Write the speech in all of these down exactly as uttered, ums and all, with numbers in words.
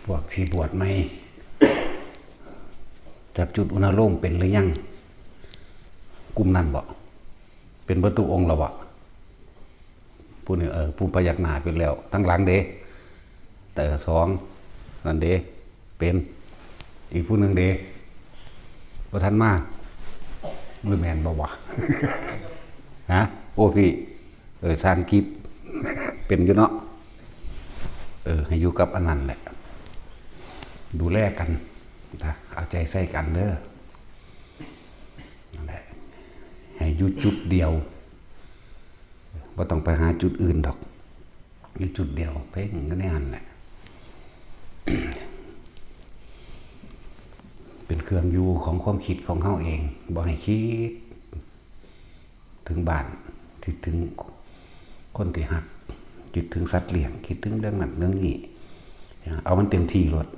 พวกที่บวชใหม่ จับจุดอุณาโลมเป็นหรือยัง กลุ่มนั้นบ่ เป็นเบิดทุกองค์แล้วบ่ ผู้นี้ เออ ผู้พยักหน้าเป็นแล้ว ทั้งหลังเด้ แต่สอง นั่นเด้ เป็น อีกผู้หนึ่งเด้ บ่ทันมา หรือแม่นบ่วะ ฮะ โอ้พี่ เออ สร้างกิจ เป็นอยู่เนาะ เออ ให้อยู่กับอันนั้นแหละ ดูแลกันนะ เอาใจใส่กันเด้อ นั่นแหละ ให้อยู่จุดเดียว บ่ต้องไปหาจุดอื่นดอก อยู่จุดเดียว เพ่งอยู่ในหั้นแหละ เป็นเครื่องอยู่ของความคิดของเฮาเอง บ่ให้คิด ถึงบ้าน คิดถึงคนที่ฮัก คิดถึงสัตว์เลี้ยง คิดถึงเรื่องนั้นเรื่องนี้ เอามันเต็มที่โลด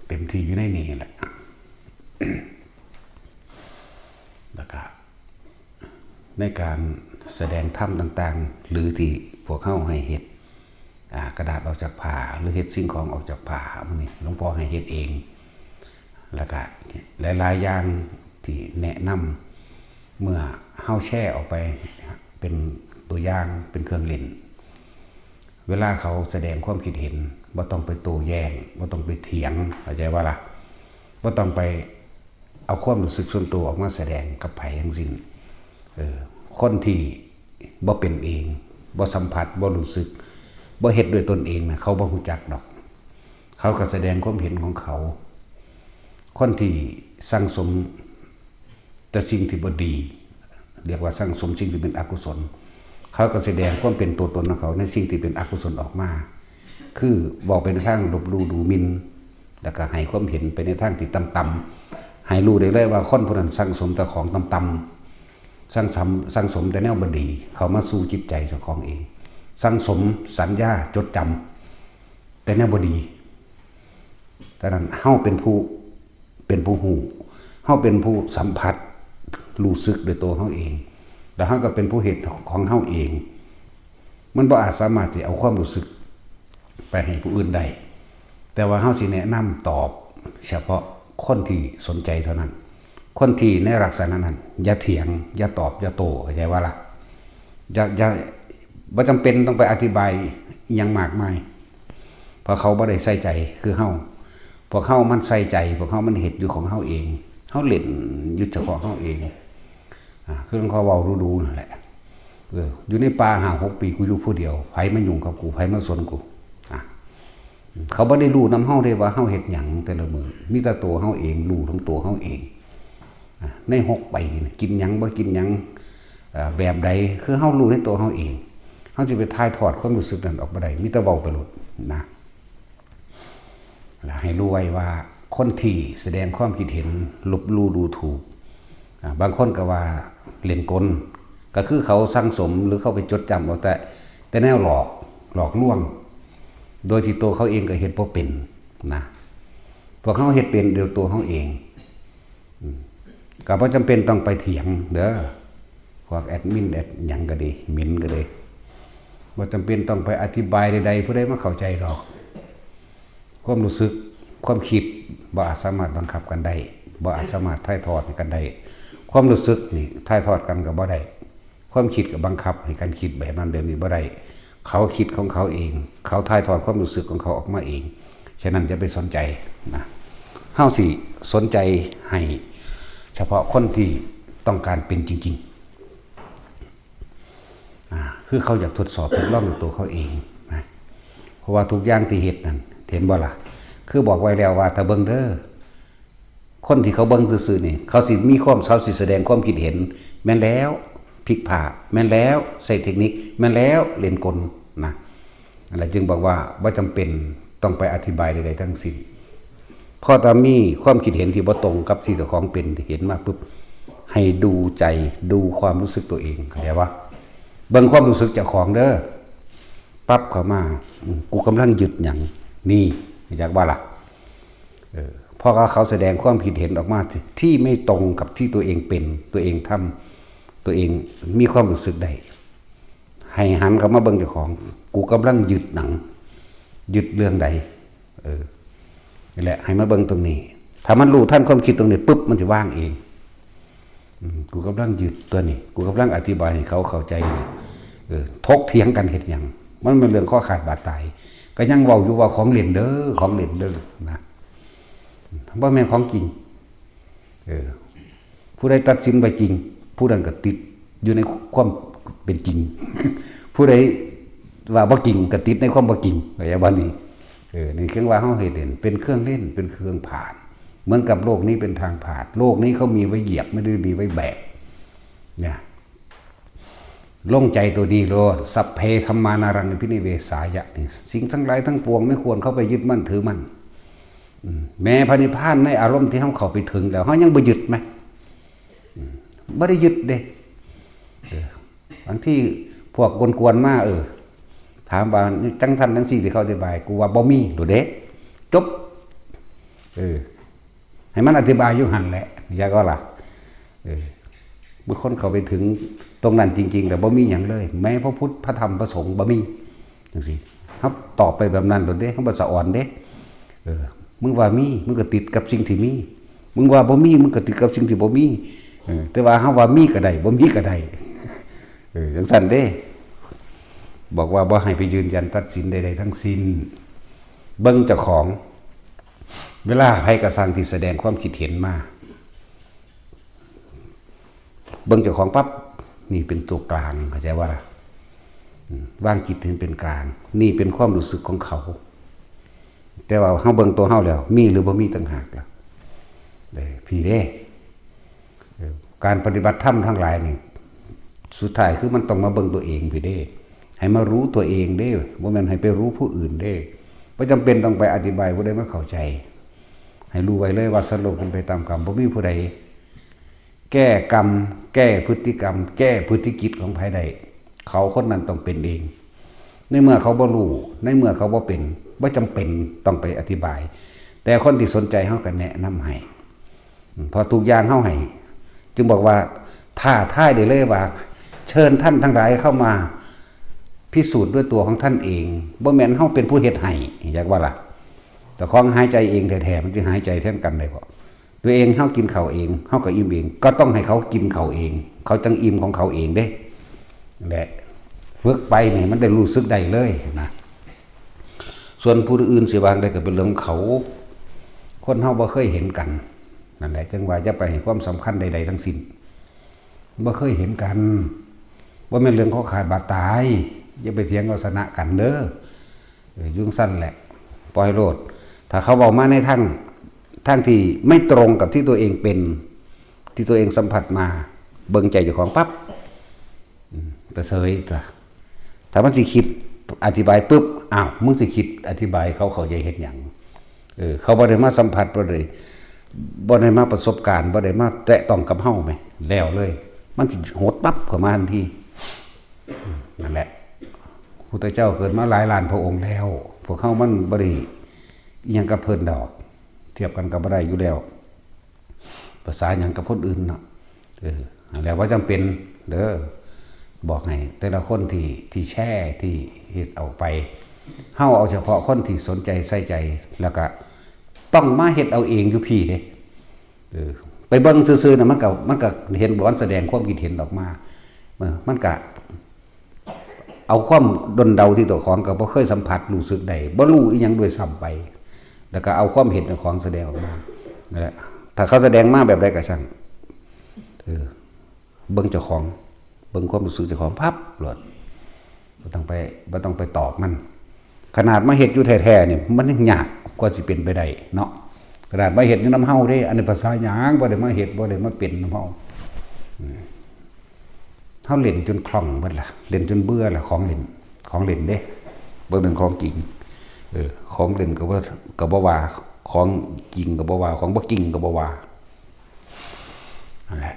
เต็มที่อยู่ในนี้แหละ แล้วก็ ในการแสดงธรรมต่างๆ หรือที่พวกเฮาให้เฮ็ด อ่า กระดาษออกจากผ้า หรือเฮ็ดสิ่งของออกจากผ้า มื้อนี้หลวงพ่อให้เฮ็ดเอง แล้วก็หลายๆ อย่างที่แนะนำ เมื่อเฮาแชร์ออกไปเป็นตัวอย่าง เป็นเครื่องเล่น เวลาเขาแสดงความคิดเห็น บ่ต้องไปโต้แย้ง บ่ต้องไปเถียง เข้าใจบ่ล่ะ บ่ต้องไปเอาความรู้สึกส่วนตัวออกมาแสดงกับไผทั้งสิ้น เออ คนที่บ่เป็นเอง บ่สัมผัส บ่รู้สึก บ่เฮ็ดด้วยตนเองนะ เขาบ่ฮู้จักดอก เขาก็แสดงความเห็นของเขา คนที่สั่งสมแต่สิ่งที่บ่ดี เรียกว่าสั่งสมสิ่งที่เป็นอกุศล เขาก็แสดงความเป็นตัวตนของเขาในสิ่งที่เป็นอกุศลออกมา คือเว้าไปในทางลบหลู่ดูหมิ่น แล้วก็ให้ความเห็นไปในทางที่ต่ำๆ ให้รู้ได้เลยว่าคนผู้นั้นสั่งสมแต่ของต่ำๆ สั่งสม สั่งสมแต่แนวบ่ดี เข้ามาสู่จิตใจเจ้าของเอง สั่งสมสัญญาจดจำแต่แนวบ่ดี ฉะนั้นเฮาเป็นผู้ เป็นผู้ฮู้ เฮาเป็นผู้สัมผัส รู้สึกด้วยตัวเฮาเอง แล้วเฮาก็เป็นผู้เฮ็ดของเฮาเอง มันบ่อาจสามารถที่เอาความรู้สึกไปให้ผู้อื่นได้ แต่ว่าเฮาสิแนะนำตอบเฉพาะคนที่สนใจเท่านั้น คนที่ในลักษณะนั้น อย่าเถียง อย่าตอบ อย่าโต้ เข้าใจบ่ล่ะ อย่า อย่า บ่จำเป็นต้องไปอธิบายอิหยังมากมาย เพราะเขาบ่ได้ใส่ใจคือเฮา พวกเฮามันใส่ใจ พวกเฮามันเฮ็ดอยู่ของเฮาเอง เฮาเล่นอยู่เฉพาะเฮาเอง อ่า คือหลวงพ่อเว้าดูๆ นั่นแหละ เออ อยู่ในป่าห้าหกปี กูอยู่ผู้เดียว ไผมายุ่งกับกู ไผมาสนกู อ่ะ เขาบ่ได้รู้นำเฮาเด้ว่าเฮาเฮ็ดหยังแต่ละมื้อ มีแต่ตัวเฮาเอง รู้ทั้งตัวเฮาเอง อ่ะ ในหกปีนี่ กินหยัง บ่กินหยัง เอ่อ แบบใด คือเฮารู้ในตัวเฮาเอง เฮาสิไปถ่ายทอดความรู้สึกนั้นออกบ่ได้ มีแต่เว้าไปโลดนะ และให้รู้ไว้ว่าคนที่แสดงความคิดเห็นลบหลู่ดูถูก อ่า บางคนก็ว่าเล่นกล ก็คือเขาสั่งสมหรือเขาไปจดจำเอาแต่ แต่แนวหลอก หลอกลวง โดยที่ตัวเขาเองก็เฮ็ดบ่เป็นนะ พวกเขาเฮ็ดเป็นโดยตัวเขาเอง อืม ก็บ่จำเป็นต้องไปเถียงเด้อ พวกแอดมินแอดหยังก็ดี มินก็ดี บ่จำเป็นต้องไปอธิบายใดๆ ผู้ใดมาเข้าใจดอก ความรู้สึก ความคิด บ่อาจสามารถบังคับกันได้ บ่อาจสามารถถ่ายทอดให้กันได้ ความรู้สึกนี่ถ่ายทอดกันก็บ่ได้ ความคิดก็บังคับให้กันคิดแบบนั้นแบบนี้บ่ได้ เขาคิดของเขาเอง เขาถ่ายทอดความรู้สึกของเขาออกมาเอง ฉะนั้นอย่าไปสนใจนะ เฮาสิสนใจให้เฉพาะคนที่ต้องการเป็นจริงๆ อ่า คือเขาอยากทดสอบทดลองด้วยตัวเขาเองนะ เพราะว่าทุกอย่างที่เฮ็ดนั่น เห็นบ่ล่ะ คือบอกไว้แล้วว่าถ้าเบิ่งเด้อ คนที่เขาเบิ่งซื่อๆ นี่ เขาสิมีความ เขาสิแสดงความคิดเห็น แม่นแล้ว พลิกผ้า แม่นแล้ว ใช้เทคนิค แม่นแล้ว เล่นกลนะ นั่นแหละจึงบอกว่าบ่จำเป็นต้องไปอธิบายใดๆ ทั้งสิ้น พอถ้ามีความคิดเห็นที่บ่ตรงกับที่เจ้าของเป็น เห็นมาปุ๊บ ให้ดูใจ ดูความรู้สึกตัวเอง เข้าใจบ่ เบิ่งความรู้สึกเจ้าของเด้อ ปั๊บเข้ามา อืม กูกำลังยึดหยัง นี่ รู้จักบ่ล่ะ เออ เพราะว่าเขาแสดงความคิดเห็นออกมาที่ ที่ไม่ตรงกับที่ตัวเองเป็น ตัวเองทำ ตัวเองมีความรู้สึกได้ ให้หันเข้ามาเบิ่งเจ้าของ กูกำลังยึดหยัง ยึดเรื่องใด เออ นี่แหละ ให้มาเบิ่งตรงนี้ ถ้ามันรู้ทันความคิดตรงนี้ปุ๊บ มันจะว่างเอง อืม กูกำลังยึดตัวนี้ กูกำลังอธิบายให้เขาเข้าใจ เออ ถกเถียงกันเฮ็ดหยัง มันเป็นเรื่องข้อขาดบาดตาย ก็ยังเว้าอยู่ว่าของเล่นเด้อ ของเล่นเด้อ นะ บ่แม่นของจริง เออ ผู้ใดตัดสินว่าจริง ผู้นั้นก็ติดอยู่ในความเป็นจริง ผู้ใดว่าบ่จริงก็ติดในความบ่จริง เข้าใจบ่นี่ เออ นี่เครื่องว่าเฮาเฮ็ดเล่น เป็นเครื่องเล่น เป็นเครื่องผ่าน เหมือนกับโลกนี้เป็นทางผ่าน โลกนี้เขามีไว้เหยียบ ไม่ได้มีไว้แบก เนี่ย ลงใจตัวนี้โลด สัพเพธัมมานารังอภินิเวสายะ นี่ สิ่งทั้งหลายทั้งปวงไม่ควรเข้าไปยึดมั่นถือมั่น อืม แม้พระนิพพานในอารมณ์ที่เฮาเข้าไปถึงแล้ว เฮายังบ่ยึดไหม อืม บ่ได้ยึดเด้ เออ บางทีพวกกวนๆมา เออ ถามว่าจังซั่นจังซี่ที่เขาอธิบาย กูว่าบ่มีโลดเด้ จบ เออ ให้มันอธิบายอยู่หั่นแหละ อยากว่าล่ะ เออ เมื่อคนเข้าไปถึงตรงนั้นจริงๆ แล้วบ่มีหยังเลย แม้พระพุทธ พระธรรม พระสงฆ์บ่มี จังซี่ เฮาตอบไปแบบนั้นโลดเด้ เฮาบ่สะออนเด้ เออ มึงว่ามี มึงก็ติดกับสิ่งที่มี มึงว่าบ่มี มึงก็ติดกับสิ่งที่บ่มี เออ แต่ว่าเฮาว่ามีก็ได้ บ่มีก็ได้ เออ จังซั่นเด้ บอกว่าบ่ให้ไปยืนยันตัดสินใดๆทั้งสิ้น เบิ่งเจ้าของ เวลาไผกระซังที่แสดงความคิดเห็นมา เบิ่งเจ้าของปั๊บ นี่เป็นตัวกลาง เข้าใจว่าล่ะ อืม วางจิตให้เป็นกลาง นี่เป็นความรู้สึกของเขา แต่ว่าเฮาเบิ่งตัวเฮาแล้ว มีหรือบ่มีต่างหากล่ะ เด้อ พี่เด้ เออ การปฏิบัติธรรมทั้งหลายนี่ สุดท้ายคือมันต้องมาเบิ่งตัวเองพี่เด้ ให้มารู้ตัวเองเด้ บ่แม่นให้ไปรู้ผู้อื่นเด้ บ่จำเป็นต้องไปอธิบายผู้ใดมาเข้าใจ ให้รู้ไว้เลยว่าสัตว์โลกเป็นไปตามกรรม บ่มีผู้ใดแก้กรรม แก้พฤติกรรม แก้พฤติกิจของไผได้ เขาคนนั้นต้องเป็นเอง ในเมื่อเขาบ่รู้ ในเมื่อเขาบ่เป็น บ่จำเป็นต้องไปอธิบาย แต่คนที่สนใจเฮาก็แนะนำให้ เพราะทุกอย่างเฮาให้ จึงบอกว่าท้าทายได้เลยว่า เชิญท่านทั้งหลายเข้ามาพิสูจน์ด้วยตัวของท่านเอง บ่แม่นเฮาเป็นผู้เฮ็ดให้ อยากว่าล่ะ เจ้าของหายใจเองแท้ๆ มันสิหายใจแทนกันได้บ่ ตัวเองเฮากินข้าวเอง เฮาก็อิ่มเอง ก็ต้องให้เขากินข้าวเอง เขาจังอิ่มของเขาเองเด้ นั่นแหละ ฝึกไปนี่มันได้รู้สึกได้เลยนะ ส่วนผู้อื่นสิว่าจั่งใดก็เป็นเรื่องของเขา คนเฮาบ่เคยเห็นกัน นั่นแหละ จั่งว่าอย่าไปให้ความสำคัญใดๆทั้งสิ้น บ่เคยเห็นกัน บ่แม่นเรื่องข้อขาดบาดตาย อย่าไปเถียงเอาชนะกันเด้อ เออ อยู่จั่งซั่นแหละ ปล่อยโลด ถ้าเขาเว้ามาในทาง ทางที่ไม่ตรงกับที่ตัวเองเป็น ที่ตัวเองสัมผัสมา เบิ่งใจเจ้าของปั๊บ อืม ก็เฉยตัว ถ้ามันสิคิดอธิบายปุ๊บ อ้าว มึงสิคิดอธิบายเขาเข้าใจเฮ็ดหยัง เออ เขาบ่ได้มาสัมผัส บ่ได้ บ่ได้มาประสบการณ์ บ่ได้มาแตะต้องกับเฮาแหม แล้วเลย มันสิหดปั๊บเข้ามาทันที นั่นแหละ พุทธเจ้าเกิดมาหลายล้านพระองค์แล้ว พวกเฮามันบ่ได้อิหยังกับเพิ่นดอก เทียบกันก็บ่ได้อยู่แล้ว ภาษาหยังกับคนอื่นเนาะ เออ แล้วว่าจำเป็นเด้อ บอกให้แต่ละคนที่ ที่แชร์ ที่เฮ็ดเอาไป เฮาเอาเฉพาะคนที่สนใจใส่ใจ แล้วก็ต้องมาเฮ็ดเอาเองอยู่พี้เด้ เออ ไปเบิ่งซื่อๆน่ะ มันก็ มันก็เห็นบ่ มันแสดงความคิดเห็นออกมา เออ มันก็ เอาความด้นเดาที่เจ้าของก็บ่เคยสัมผัสรู้สึกได้ บ่รู้อิหยังด้วยซ้ำไป แล้วก็เอาความเห็นเจ้าของแสดงออกมา นั่นแหละ ถ้าเขาแสดงมาแบบใดก็ช่าง เออ เบิ่งเจ้าของ เบิ่งความรู้สึกเจ้าของปั๊บโลด บ่ต้องไป บ่ต้องไปตอบมัน ขนาดมาเฮ็ดอยู่แท้ๆนี่ มันยังยากกว่าสิเป็นไปได้เนาะ ขนาดมาเฮ็ดอยู่นำเฮาเด้ อันนี้ภาษาหยัง บ่ได้มาเฮ็ด บ่ได้มาเป็นนำเฮา อืม เฮาเล่นจนคล่องเบิดล่ะ เล่นจนเบื่อล่ะ ของเล่น ของเล่นเด้ บ่แม่นของจริง เออ ของเล่นก็บ่ ก็บ่ว่า ของจริงก็บ่ว่า ของบ่จริงก็บ่ว่า นั่นแหละ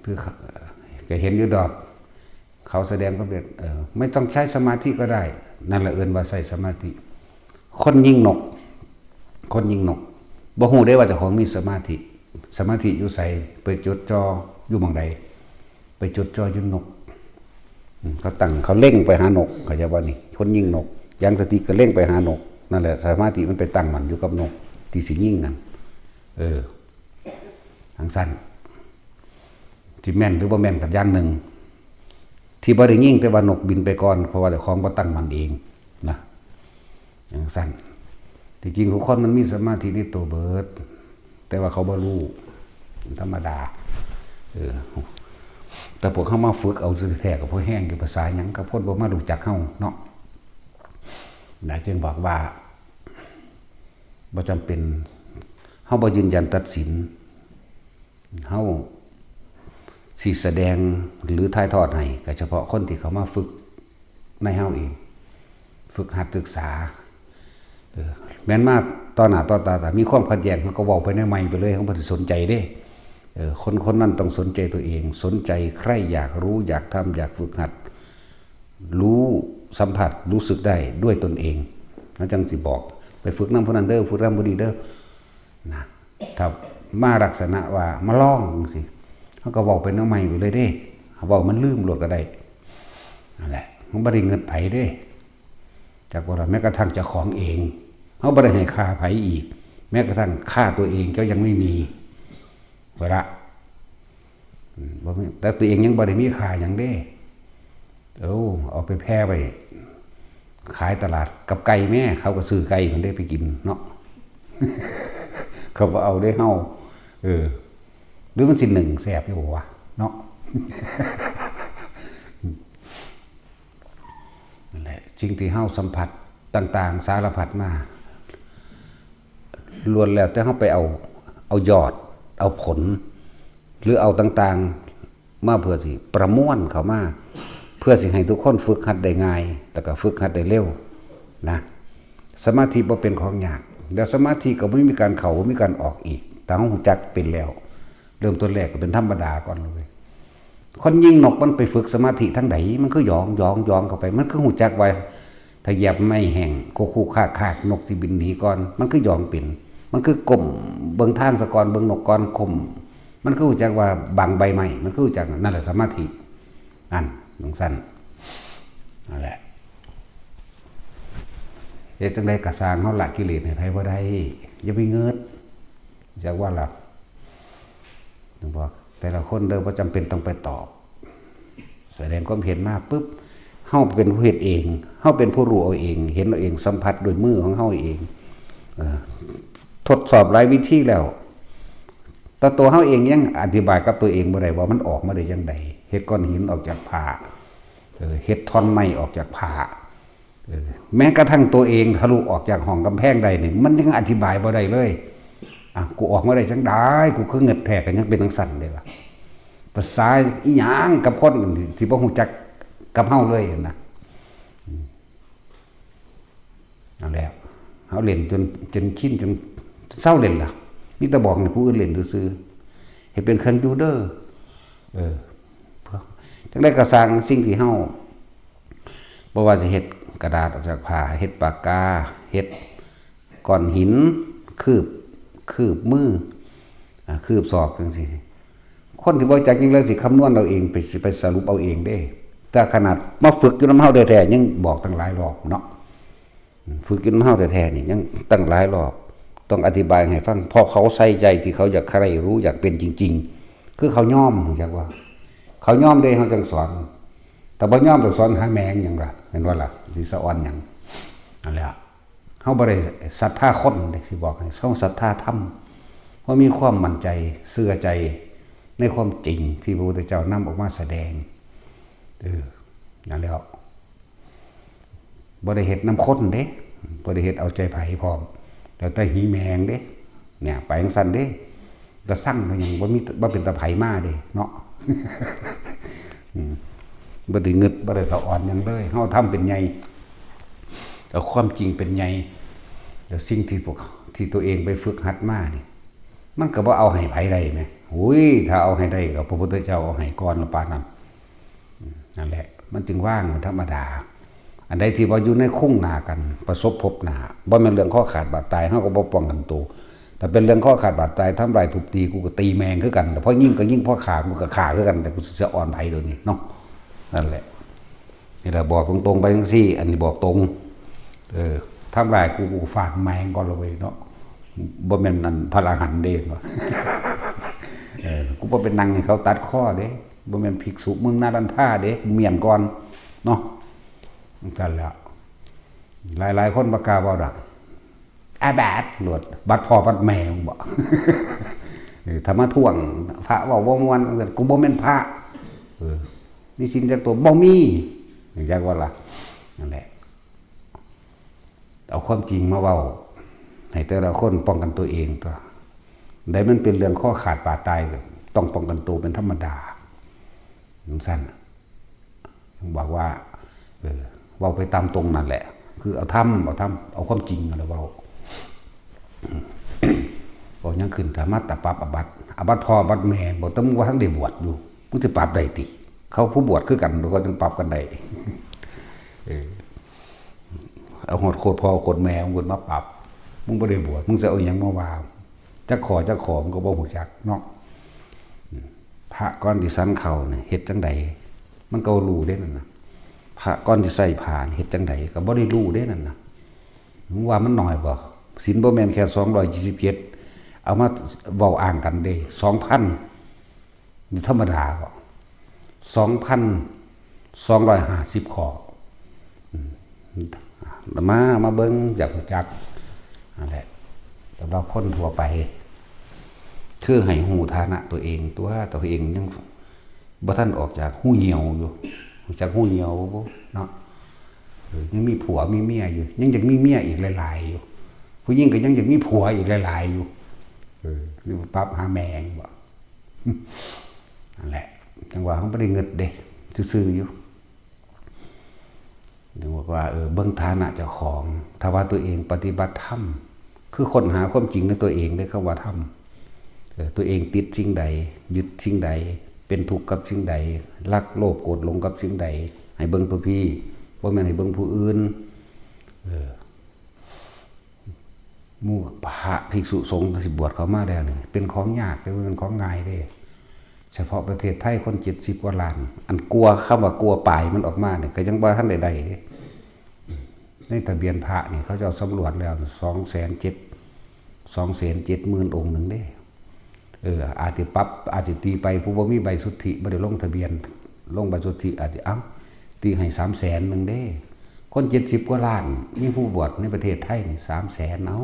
คือ ก็เห็นอยู่ดอก เขาแสดงความเด็ด เออ ไม่ต้องใช้สมาธิก็ได้ นั่นแหละเอิ้นว่าใช้สมาธิ คนยิงนก คนยิงนก บ่ฮู้เด้ว่าเจ้าของมีสมาธิ สมาธิอยู่ไส ไปจดจ่ออยู่หม่องใด ไปจดจ่ออยู่นก เขาตั้ง เขาเล็งไปหานก เข้าใจบ่นี่ คนยิงนก ยางสติกก็เล็งไปหานก นั่นแหละ สมาธิมันไปตั้งมั่นอยู่กับนก ที่สิยิงนั่น เออ จั่งซั้น สิแม่นหรือบ่แม่นก็อย่างหนึ่ง ที่บ่ได้ยิง แต่ว่านกบินไปก่อน เพราะว่าเจ้าของบ่ตั้งมั่นเองนะ จั่งซั้น ที่จริงทุกคนมันมีสมาธิในตัวเบิด แต่ว่าเขาบ่รู้ ธรรมดา เออ แต่พวกเขามาฝึกเอาแท้ๆ กับพวกแห้งอยู่ภาษาหยัง กับคนบ่มารู้จักเฮาเนาะ นะ จึงบอกว่า บ่จำเป็น เฮาบ่ยืนยันตัดสิน เฮาสิแสดงหรือถ่ายทอดให้ ก็เฉพาะคนที่เขามาฝึกในเฮาเอง ฝึกหัดศึกษา เออ แม่นมาต่อหน้าต่อตา แต่มีความขัดแย้ง เฮาก็เว้าไปในไมค์ไปเลย เฮาบ่ได้สนใจเด้ เออ คนคนนั้นต้องสนใจตัวเอง สนใจใคร่อยากรู้ อยากทำ อยากฝึกหัด รู้สัมผัส รู้สึกได้ด้วยตนเอง แล้วจั่งสิบอก ไปฝึกนำผู้นั้นเด้อ ฝึกนำผู้นี้เด้อ นะ ถ้ามาลักษณะว่ามาลองจั่งซี้ เฮาก็เว้าไปในไมค์ไปเลยเด้ เว้ามันลืมโลดก็ได้ นั่นแหละ มันบ่ได้เงินไผเด้ จักว่าล่ะ แม้กระทั่งเจ้าของเอง เฮาบ่ได้ให้ค่าไผอีก แม้กระทั่งค่าตัวเองเจ้ายังไม่มี เวลา อืม บ่มี แต่ตัวเองยังบ่ได้มีค่าหยังเด้ โอ้ เอาไปแผ่ไว้ ขายตลาดกับไก่แม่ เขาก็ซื้อไก่มันได้ไปกินเนาะ เขาบ่เอาได้เฮา เออ หรือมันสิหนึ่งแซ่บอยู่วะ เนาะ นั่นแหละ สิ่งที่เฮาสัมผัสต่างๆ สารพัดมา ล้วนแล้วแต่เฮาไปเอา เอายอด เอาผล หรือเอาต่างๆ มาเพื่อสิประมวลเข้ามา เพื่อสิให้ทุกคนฝึกหัดได้ง่าย แล้วก็ฝึกหัดได้เร็วนะ สมาธิบ่เป็นของยาก แล้วสมาธิก็บ่มีการเข้า บ่มีการออกอีก แต่เฮารู้จักเป็นแล้ว เริ่มต้นแรกก็เป็นธรรมดาก่อนเลย คนยิงนกมันไปฝึกสมาธิทางใด มันคือหยองหยองหยองเข้าไป มันคือรู้จักว่า ถ้าเหยียบไม้แห้ง โคกคูกคากคาก นกสิบินหนีก่อน มันคือหยองเป็น มันคือก้มเบิ่งทางซะก่อน เบิ่งนกก่อน ก้ม มันคือรู้จักว่าบังใบไม้ มันคือรู้จัก นั่นแหละสมาธิ นั่น จั่งซั้น นั่นแหละ เฮ็ดจั่งใดก็ซ่าง เฮาละกิเลสให้ไผบ่ได้ อย่าไปเงิด จักว่าล่ะ บอกแต่ละคนเด้อ บ่จำเป็นต้องไปตอบ แสดงความเห็นมาปุ๊บ เฮาเป็นผู้เฮ็ดเอง เฮาเป็นผู้รู้เอาเอง เห็นเอาเอง สัมผัสด้วยมือของเฮาเอง เอ่อ ทดสอบหลายวิธีแล้ว แต่ตัวเฮาเองยังอธิบายกับตัวเองบ่ได้ว่ามันออกมาได้จั่งใด เฮ็ดก้อนหินออกจากผ้า เออ เฮ็ดท่อนไม้ออกจากผ้า เออ แม้กระทั่งตัวเองทะลุออกจากห้องกำแพงได้นี่ มันยังอธิบายบ่ได้เลย อ่ะ กูออกมาได้จั่งใด กูคือเงิดแท้ ก็ยังเป็นจั่งซั้นเด้ล่ะ ภาษาอีหยังกับคนที่บ่รู้จักกับเฮาเลยนะ อืม นั่นแหละ เฮาเล่นจน จนชิน จนเซาเล่นล่ะ มีแต่บอกให้ผู้อื่นเล่นซื่อๆ ให้เป็นเครื่องอยู่เด้อ เออ จั่งใดก็ซ่าง สิ่งที่เฮา บ่ว่าสิเฮ็ดกระดาษออกจากผ้า เฮ็ดปากกา เฮ็ดก้อนหิน คืบ คืบมือ อ่า คืบศอกจั่งซี้ คนที่บ่รู้จักหยังเลยสิคำนวณเอาเอง ไป ไปสรุปเอาเองเด้ แต่ขนาดมาฝึกอยู่นำเฮาแท้ๆ ยังบอกตั้งหลายรอบเนาะ ฝึกอยู่นำเฮาแท้ๆ นี่ยังตั้งหลายรอบ ต้องอธิบายให้ฟัง เพราะเขาใส่ใจที่เขาอยากใคร่รู้ อยากเป็นจริงๆ คือเขายอม รู้จักว่า เขายอมเด้ เฮาจั่งสอน แต่บ่ยอมไปสอนหาแม่งหยังล่ะ เห็นบ่ล่ะ สิสะออนหยัง นั่นแหละ เฮาบ่ได้ศรัทธาคนเด้ สิบอกให้ เฮาศรัทธาธรรม เฮามีความมั่นใจ เชื่อใจในความจริงที่พระพุทธเจ้านำออกมาแสดง เออ นั่นแหละ บ่ได้เฮ็ดนำคนเด้ บ่ได้เฮ็ดเอาใจไผพร้อม แล้วแต่หีแมงเด้ เนี่ย ไปจั่งซั้นเด้ กระซังมันยังบ่มี บ่เป็นตาไผมาเด้เนาะ อืม บ่ได้เงิด บ่ได้สะออนหยังเลย เฮาทำเป็นใหญ่ เอาความจริงเป็นใหญ่ แล้วสิ่งที่พวก ที่ตัวเองไปฝึกหัดมานี่ มันก็บ่เอาให้ไผได้แหม โอ้ย ถ้าเอาให้ได้ก็พระพุทธเจ้าเอาให้ก่อนละปานนั้น นั่นแหละ มันจึงว่าง มันธรรมดา อันใดที่ว่าอยู่ในคุ้งหน้ากัน ประสบพบหน้า บ่แม่นเรื่องคอขาดบาดตาย เฮาก็บ่ป้องกันตัว ถ้าเป็นเรื่องคอขาดบาดตาย ทำร้ายทุบตี กูก็ตีแม่งคือกัน แต่พอยิงก็ยิง พอฆ่า กูก็ฆ่าคือกัน แต่กูสิสะออนไผเดี๋ยวนี้เนาะ นั่นแหละ นี่แหละบอกตรงๆไปจังซี่ อันนี้บอกตรง เออ ทำร้ายกู กูฟาดแม่งก่อนละเว้ยเนาะ บ่แม่นอันพระอรหันต์เด้ เออ กูบ่เป็นนั่งให้เขาตัดคอเด้ บ่แม่นภิกษุเมืองนาลันทาเด้ กูเมียนก่อนเนาะ จั่งซั่นแหละ หลายๆคนบ่กล้าเว้าดอก อาบัติโลด บัดพ่อบัดแม่มึงบ่ เออ ถ้ามาท่วงพระเว้าบ่ม่วนจั่งซั่น กูบ่แม่นพระ เออ มีศีลจักตัว บ่มี จักว่าล่ะ นั่นแหละ เอาความจริงมาเว้า ให้แต่ละคนป้องกันตัวเองตัว ใดมันเป็นเรื่องคอขาดบาดตายก็ต้องป้องกันตัวเป็นธรรมดา จั่งซั่น บอกว่า เออ เว้าไปตามตรงนั่นแหละ คือเอาธรรม เอาธรรม เอาความจริงนั่นแหละเว้า บอกยังขึ้นสามารถแต่ปรับอาบัติ อาบัติพ่ออาบัติแม่ บอกแต่มึงว่าทันได้บวชอยู่ มึงสิปรับได้ติ เขาผู้บวชคือกัน เขาจั่งปรับกันได้ เออ เอาฮอดโคตรพ่อโคตรแม่มึงมาปรับ มึงบ่ได้บวช มึงสิเอาหยังมาว่า จักข้อจักข้อมึงก็บ่ฮู้จักเนาะ พระก่อนสิฉันข้าวนี่เฮ็ดจั่งใด มันก็รู้เด้นั่นน่ะ พระก่อนสิใส่ผ้านี่เฮ็ดจั่งใด ก็บ่ได้รู้เด้นั่นน่ะ มึงว่ามันน้อยบ่ ศีลบ่แม่นแค่สองร้อยยี่สิบเจ็ด เอามาเว้าอ้างกันเด้ สองพัน นี่ธรรมดาบ่ สองพันสองร้อยห้าสิบข้อ อืม มา มาเบิ่ง อยากรู้จัก นั่นแหละ สำหรับคนทั่วไป คือให้ฮู้ฐานะตัวเอง ตัว ตัวเองยังบ่ทันออกจากฮูเหี่ยวอยู่ รู้จักฮูเหี่ยวบ่เนาะ เออ ยังมีผัวมีเมียอยู่ ยังอยากมีเมียอีกหลายๆอยู่ ผู้หญิงก็ยังอยากมีผัวอีกหลายๆอยู่ เออ นี่ปรับหาแม่งบ่ นั่นแหละ จั่งว่าเขาบ่ได้เงิดเด้ ซื่อๆอยู่ จั่งบอกว่า เออ เบิ่งฐานะเจ้าของ ถ้าว่าตัวเองปฏิบัติธรรม คือค้นหาความจริงในตัวเองเด้ คำว่าธรรม เออ ตัวเองติดสิ่งใด ยึดสิ่งใด เป็นทุกข์กับสิ่งใด รักโลภโกรธหลงกับสิ่งใด ให้เบิ่งตัวพี่ บ่แม่นให้เบิ่งผู้อื่น เออ หมู่พระภิกษุสงฆ์สิบวชเข้ามาแล้วนี่ เป็นของยากเด้ บ่แม่นของง่ายเด้ เฉพาะประเทศไทยคนเจ็ดสิบกว่าล้าน อันกลัว คำว่ากลัวปลายมันออกมานี่ ก็ยังบ่ทันได้ได้เด้ ในทะเบียนพระนี่ เขาเจ้าสำรวจแล้ว สองแสนเจ็ด สองแสนเจ็ดหมื่นองค์หนึ่งเด้ เออ อาจสิปรับ อาจสิตีไป ผู้บ่มีใบสุทธิ บ่ได้ลงทะเบียน ลงใบสุทธิ อาจสิ เอ้า ตีให้สามแสนหนึ่งเด้ คนเจ็ดสิบกว่าล้าน มีผู้บวชในประเทศไทยนี่สามแสน เอา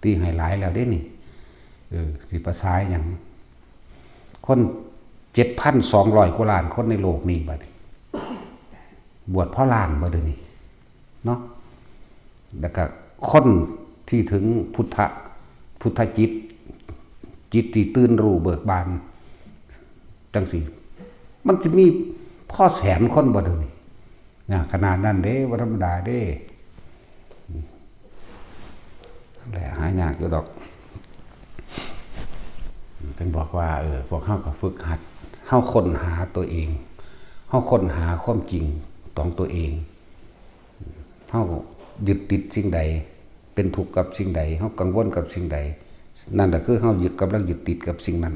ตีให้หลายแล้วเด้นี่ เออ สิประสาหยัง คนเจ็ดพันสองร้อยกว่าล้านคนในโลกนี้บัดนี้ บวชพอล้านบ่เดี๋ยวนี้ เนาะ แล้วก็คนที่ถึงพุทธะ พุทธจิต จิตที่ตื่นรู้เบิกบาน จั่งซี้ มันสิมีพอแสนคนบ่เดี๋ยวนี้ นะ ขนาดนั้นเด้ บ่ธรรมดาเด้ แหละ หายากอยู่ดอก เพิ่นบอกว่า เออ พวกเฮาก็ฝึกหัด เฮาค้นหาตัวเอง เฮาค้นหาความจริงของตัวเอง เฮายึดติดสิ่งใด เป็นทุกข์กับสิ่งใด เฮากังวลกับสิ่งใด นั่นแหละคือเฮายึด กำลังยึดติดกับสิ่งนั้น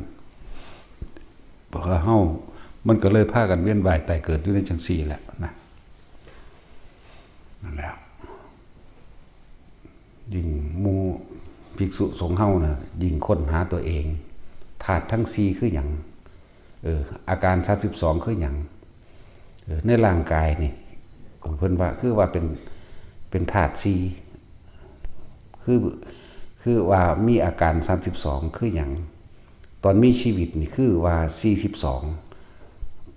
เพราะว่าเฮา มันก็เลยพากันเวียนว่ายตายเกิดอยู่ในจั่งซี้แหละนะ นั่นแหละ ยิ่งหมู่ภิกษุสงฆ์เฮานะ ยิ่งค้นหาตัวเอง ธาตุทั้งสี่คือหยัง เออ อาการสามสิบสองคือหยัง เออ ในร่างกายนี่ เพิ่นว่าคือว่าเป็น เป็นธาตุสี่ คือ คือว่ามีอาการสามสิบสองคือหยัง ตอนมีชีวิตนี่คือว่าสี่สิบสอง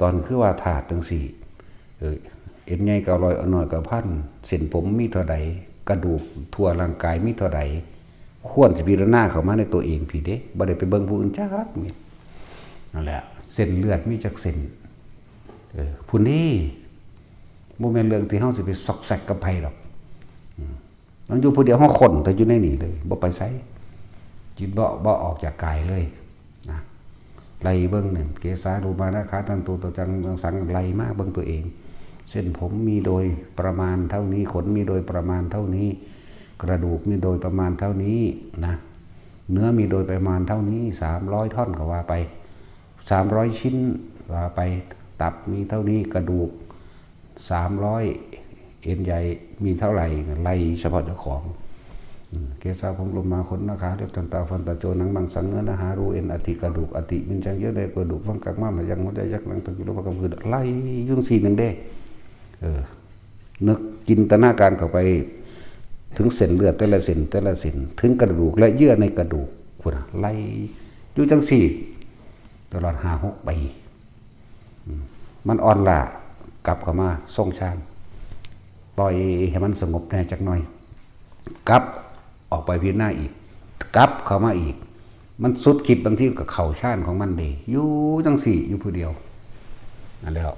ตอนคือว่าธาตุจั่งซี้ เออ เอ็นใหญ่เก้าร้อย เอ็นน้อยเก้าพัน เส้นผมมีเท่าใด กระดูกทั่วร่างกายมีเท่าใด ควรสิพิจารณาเข้ามาในตัวเองพี้เด้ บ่ได้ไปเบิ่งผู้อื่นจักเม็ด นั่นแหละ เส้นเลือดมีจักเส้น เออ พุ้นนี่ บ่แม่นเรื่องที่เฮาสิไปซอกแซกกับไผดอก อืม มันอยู่ผู้เดียว เฮาค้นแต่อยู่ในนี่เลย บ่ไปไส จิตบ่ บ่ออกจากกายเลย นะ ไล่เบิ่งนั่น เกสา โลมา นะขา ทันโต ตะจัง สัง ไล่มาเบิ่งตัวเอง เส้นผมมีโดยประมาณเท่านี้ ขนมีโดยประมาณเท่านี้ กระดูกมีโดยประมาณเท่านี้นะ เนื้อมีโดยประมาณเท่านี้ สามร้อยท่อนก็ว่าไป สามร้อยชิ้นว่าไป ตับมีเท่านี้ กระดูก สามร้อย เอ็นใยมีเท่าไหร่ ไล่เฉพาะเจ้าของ อืม เกสาผม โลมา ขน หน้า ขา เล็บ ตัน ตา ฟัน ตา โจ หนัง มัง สัง เนื้อ เนื้อ หา รู เอ็น อัฐิ กระดูก อัฐิ มิน จัง เยื่อในกระดูก ฟัง กาก ม้าม หนัง หัวใจ ยักษ์ หนัง ตะ กิโล พระกำ คือ ไล่อยุ่จั่งซี้หนึ่งเด้ เออ นึกจินตนาการเข้าไป ถึงเส้นเลือดแต่ละเส้น แต่ละเส้น ถึงกระดูกและเยื่อในกระดูก พุ้นน่ะ ไล่อยู่จั่งซี้ ตลอดห้าหกปี อืม มันอ่อนล้า กลับเข้ามาทรงฌาน ปล่อยให้มันสงบแน่จักหน่อย กลับออกไปพิจารณาอีก กลับเข้ามาอีก มันสุดขีด บางทีก็เข้าฌานของมันเด้ อยู่จั่งซี้ อยู่ผู้เดียว นั่นแหล้ว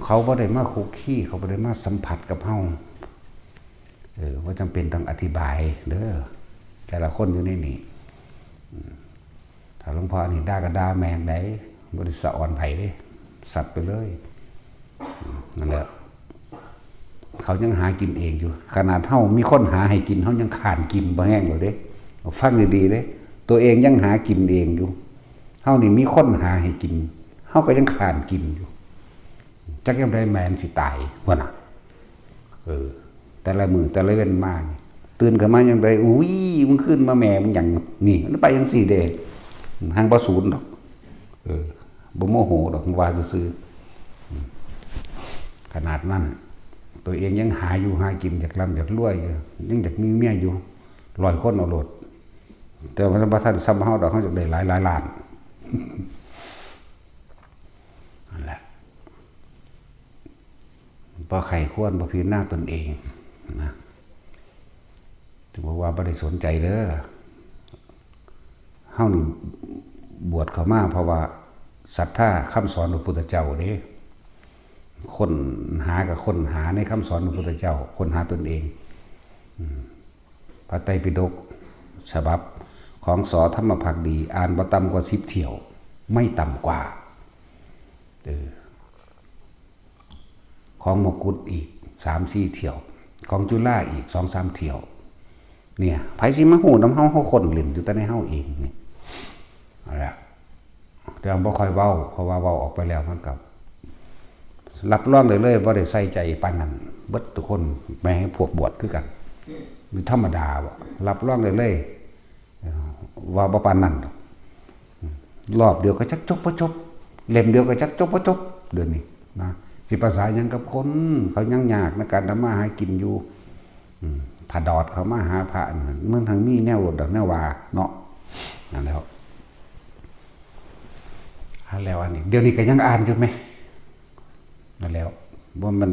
เขาบ่ได้มาคุกคี เขาบ่ได้มาสัมผัสกับเฮา เออ บ่จำเป็นต้องอธิบายเด้อ แต่ละคนอยู่ในนี่ อืม ถ้าหลวงพ่อนี่ด่าก็ด่าแม่นได๋ บ่ได้สะออนไผเด้ สัตว์ไปเลย อืม นั่นแหละ เขายังหากินเองอยู่ ขนาดเฮามีคนหาให้กิน เฮายังค้านกินบ่แฮงแล้วเด้ ฟังดีๆเด้ ตัวเองยังหากินเองอยู่ เฮานี่มีคนหาให้กิน เฮาก็ยังค้านกินอยู่ จักยามใดแม่นสิตาย พุ้นน่ะ เออ แต่ละมื้อแต่ละเว็นมานี่ ตื่นขึ้นมายามใด อุ้ย มึงคืนมาแม่มึงหยัง นี่ มันไปจั่งซี้เด้ หังบ่สูนดอก เออ บ่โมโหดอก ว่าซื่อๆ ขนาดนั้น ตัวเองยังหาอยู่หากิน อยากร่ำอยากรวยอยู่ ยังอยากมีเมียอยู่ ร้อยคนเอาโลด แต่ว่าบ่ทันส่ำเฮาดอก เฮาอยากได้หลายหลายล้าน นั่นแหละ บ่ใคร่ครวญ บ่พิจารณาตนเองนะ ถือว่าบ่ได้สนใจเด้อ เฮานี่บวชเข้ามาเพราะว่าศรัทธาคำสอนพระพุทธเจ้าเด้ ค้นหาก็ค้นหาในคำสอนพระพุทธเจ้า ค้นหาตนเอง อืม พระไตรปิฎกฉบับของ ส.ธรรมภักดี อ่านบ่ต่ำกว่าสิบเที่ยว ไม่ต่ำกว่า เออ ของมกุฏอีกสามสี่เที่ยว ของจุฬาอีกสองสามเที่ยว เนี่ย ไผสิมาฮู้นำเฮา เฮาค้นเล่นอยู่แต่ในเฮาเองนี่ นั่นแหละ แต่ว่าบ่ค่อยเว้า เพราะว่าเว้าออกไปแล้วมันก็รับรองได้เลย บ่ได้ใส่ใจปานนั้น เบิดทุกคน แม้พวกบวชคือกัน นี่ธรรมดาบ่ รับรองได้เลย เอ่อ ว่าบ่ปานนั้นดอก รอบเดียวก็จักจบบ่จบ เล่มเดียวก็จักจบบ่จบ เดี๋ยวนี้นะ สิภาษาหยังกับคน เขายังยากในการทำมาหากินอยู่ อืม ถ้าดอดเข้ามาหาพระนั่น มันทั้งมีแนวโลดดอกแนวว่าเนาะ นั่นแหล้ว อันแล้วอันนี้ เดี๋ยวนี้ก็ยังอ่านอยู่แหม นั่นแหล้ว ว่ามัน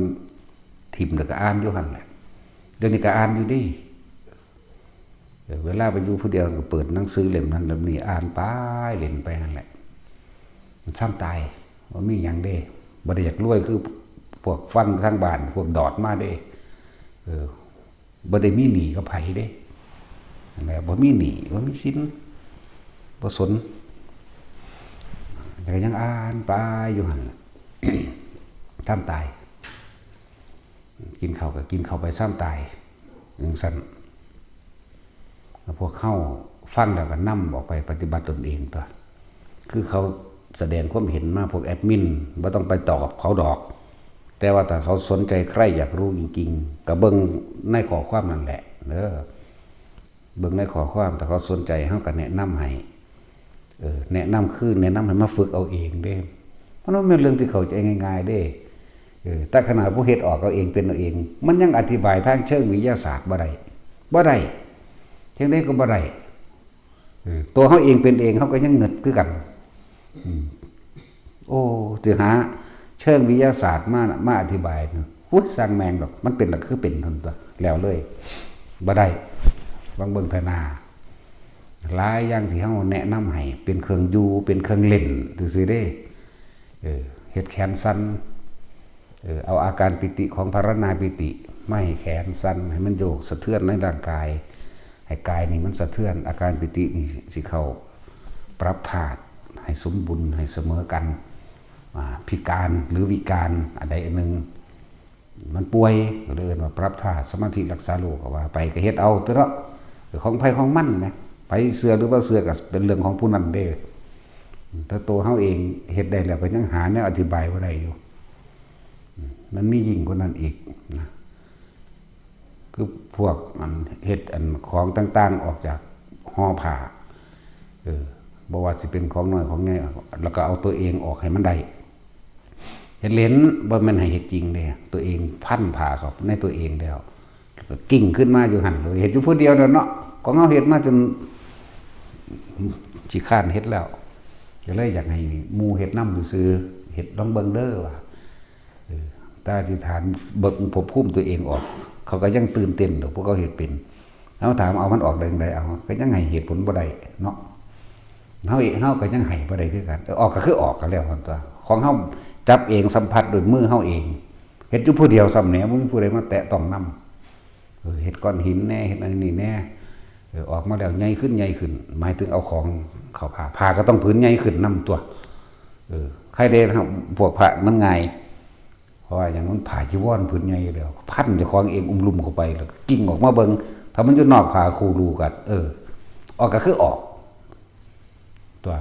ถิ่มแล้วก็อ่านอยู่หั่นแหละ เดี๋ยวนี้ก็อ่านอยู่เด้ เออ เวลาไปอยู่ผู้เดียวก็เปิดหนังสือเล่มนั้นเล่มนี้อ่านไป เล่นไปหั่นแหละ มันส่ำตาย บ่มีหยังเด้ บ่ได้อยากรวยคือพวกฟังทางบ้าน พวกดอดมาเด้ เออ บ่ได้มีหนี้กับไผเด้ นั่นแหละ บ่มีหนี้ บ่มีสิน บ่สน แล้วก็ยังอ่านไปอยู่หั่นล่ะ ส่ำตาย กินข้าวก็กินข้าวไปส่ำตาย จั่งซั้น แล้วพวกเฮาฟังแล้วก็นำออกไปปฏิบัติตนเองตั่ว คือเขาแสดงความเห็นมา พวกแอดมิน บ่ต้องไปตอบเขาดอก แต่ว่าถ้าเขาสนใจใคร่อยากรู้จริงๆ ก็เบิ่งในข้อความนั่นแหละเด้อ เบิ่งในข้อความ ถ้าเขาสนใจ เฮาก็แนะนำให้ เออ แนะนำคือแนะนำให้มาฝึกเอาเองเด้ มันบ่แม่นเรื่องที่เข้าใจง่ายๆเด้ เออ แต่ขนาดผู้เฮ็ดออกเอาเองเป็นเอาเอง มันยังอธิบายทางเชิงวิทยาศาสตร์บ่ได้ บ่ได้ จั่งใดก็บ่ได้ เออ ตัวเฮาเองเป็นเอง เฮาก็ยังงึดคือกัน อืม โอ้ สิหาเชิงวิทยาศาสตร์มา มาอธิบายนะ อุ๊ย ช่างแม่งดอก มันเป็นละคือเป็นหั่นตั่ว แล้วเลย บ่ได้ ลองเบิ่งเทื่อหน้า หลายอย่างที่เฮาแนะนำให้ เป็นเครื่องอยู่ เป็นเครื่องเล่นซื่อๆเด้ เออ เฮ็ดแขนสั่น เออ เอาอาการปีติของพรรณนาปีติมาให้แขนสั่น ให้มันโยกสะเทือนในร่างกาย ให้กายนี่มันสะเทือน อาการปีตินี่สิเข้าปรับธาตุให้สมบูรณ์ ให้เสมอกัน อ่า พิการหรือวิการอันใดอันหนึ่ง มันป่วย ก็เลยเอิ้นว่าปรับธาตุ สมาธิรักษาโรค ก็ว่าไป ก็เฮ็ดเอาตั่วเนาะ ของไผของมันนะ ไผเชื่อหรือบ่เชื่อก็เป็นเรื่องของผู้นั้นเด้ แต่ตัวเฮาเองเฮ็ดได้แล้วก็ยังหาแนวอธิบายบ่ได้อยู่ มันมียิ่งกว่านั้นอีกนะ คือพวกอันเฮ็ดอันของต่างๆออกจากห่อผ้า เออ บ่ว่าสิเป็นของน้อยของใหญ่ แล้วก็เอาตัวเองออกให้มันได้ เฮ็ดเล่น บ่แม่นให้เฮ็ดจริงเด้ ตัวเองพันผ้าเข้าในตัวเองแล้ว แล้วก็กิ่งขึ้นมาอยู่หั่นเลย เฮ็ดอยู่ผู้เดียวแล้วเนาะ ของเฮาเฮ็ดมาจนขี้คร้านเฮ็ดแล้ว ก็เลยอยากให้หมู่เฮ็ดนำซื่อๆ เฮ็ดลองเบิ่งเด้อว่า เออ แต่อธิษฐานเบิ่งภพภูมิตัวเองออก เขาก็ยังตื่นเต้นดอก พวกเขาเฮ็ดเป็น เฮาถามเอามันออกได้จั่งใด เอา ก็ยังให้เหตุผลบ่ได้เนาะ เฮาเอง เฮาก็ยังให้บ่ได้คือกัน เออ ออกก็คือออกก็แล้วกันตั๊ว ของเฮาจับเอง สัมผัสด้วยมือเฮาเอง เฮ็ดอยู่ผู้เดียวซ้ำแหน่ บ่มีผู้ใดมาแตะต้องนำ เออ เฮ็ดก้อนหินแหน่ เฮ็ดอันนี้แหน่ เออ ออกมาแล้วใหญ่ขึ้น ใหญ่ขึ้น หมายถึงเอาของเข้าผ้า ผ้าก็ต้องผืนใหญ่ขึ้นนำตั๊ว เออ ใครได้พวกพระมันง่าย เพราะว่าอย่างมันผ้าจีวรผืนใหญ่อยู่แล้ว พันเจ้าของเองอุ้มลุ่มเข้าไป แล้วก็กิ่งออกมาเบิ่ง ถ้ามันอยู่นอกผ้าคู่รูกัน เออ ออกก็คือออก ตั๊ว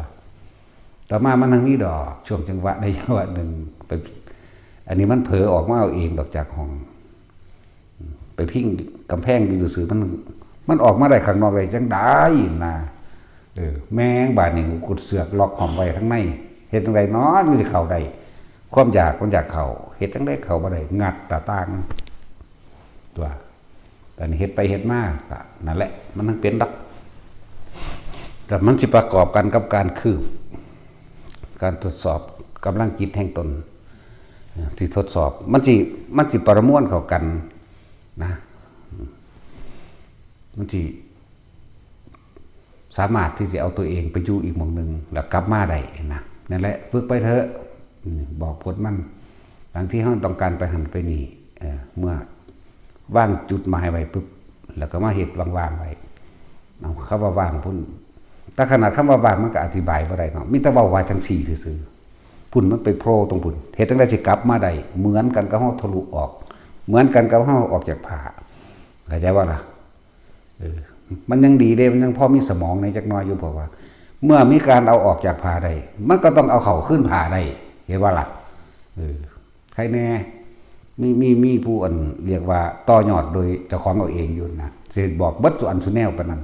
ต่อมามันทั้งมีดอก ช่วงจังหวะในจังหวะหนึ่ง ไป อันนี้มันเผลอออกมาเอาเองดอกจากห้อง ไปพิงกำแพงอยู่ซื่อๆ มัน มันออกมาได้ข้างนอกได้จั่งใดนะ เออ แม่งบาดนี้กูกดเสือกล็อกห้องไว้ข้างใน เฮ็ดจั่งใดน้อ จึงสิเข้าได้ ความอยากมันอยากเข้า เฮ็ดจั่งใดเข้าบ่ได้ งัดหน้าต่าง ตั๊ว แต่นี่เฮ็ดไปเฮ็ดมาก็นั่นแหละ มันทั้งเป็นดอก แต่มันสิประกอบกันกับการคืบ การทดสอบกำลังจิตแห่งตน ที่ทดสอบ มันสิ มันสิประมวลเข้ากันนะ มันสิสามารถที่จะเอาตัวเองไปอยู่อีกหม่องหนึ่ง แล้วกลับมาได้นะ นั่นแหละ ฝึกไปเถอะ อืม บอกผลมัน บางทีเราต้องการไปหั่นไปนี่ เอ่อ เมื่อวางจุดหมายไว้ปุ๊บ แล้วก็มาเฮ็ดว่างๆไว้ เอา คำว่าว่างพุ้น แต่ขนาดคำว่าว่างมันก็อธิบายบ่ได้เนาะ มีแต่เว้าว่าจั่งซี้ซื่อๆ พุ้นมันไปโผล่ตรงพุ้น เฮ็ดจั่งใดสิกลับมาได้ เหมือนกันกับเราทะลุออก เหมือนกันกับเราออกจากผ้า เข้าใจบ่ล่ะ เออ มันยังดีเด้ มันยังพอมีสมองแหน่จักหน่อยอยู่ เพราะว่า เมื่อมีการเอาออกจากผ้าได้ มันก็ต้องเอาเข้าคืนผ้าได้ เห็นบ่ล่ะ เออ ใครแหน่ มี มี มีผู้อันเรียกว่าต่อยอดโดยเจ้าของเอาเองอยู่นะ สิบอกเบิดซุอันซุแนวปานนั้น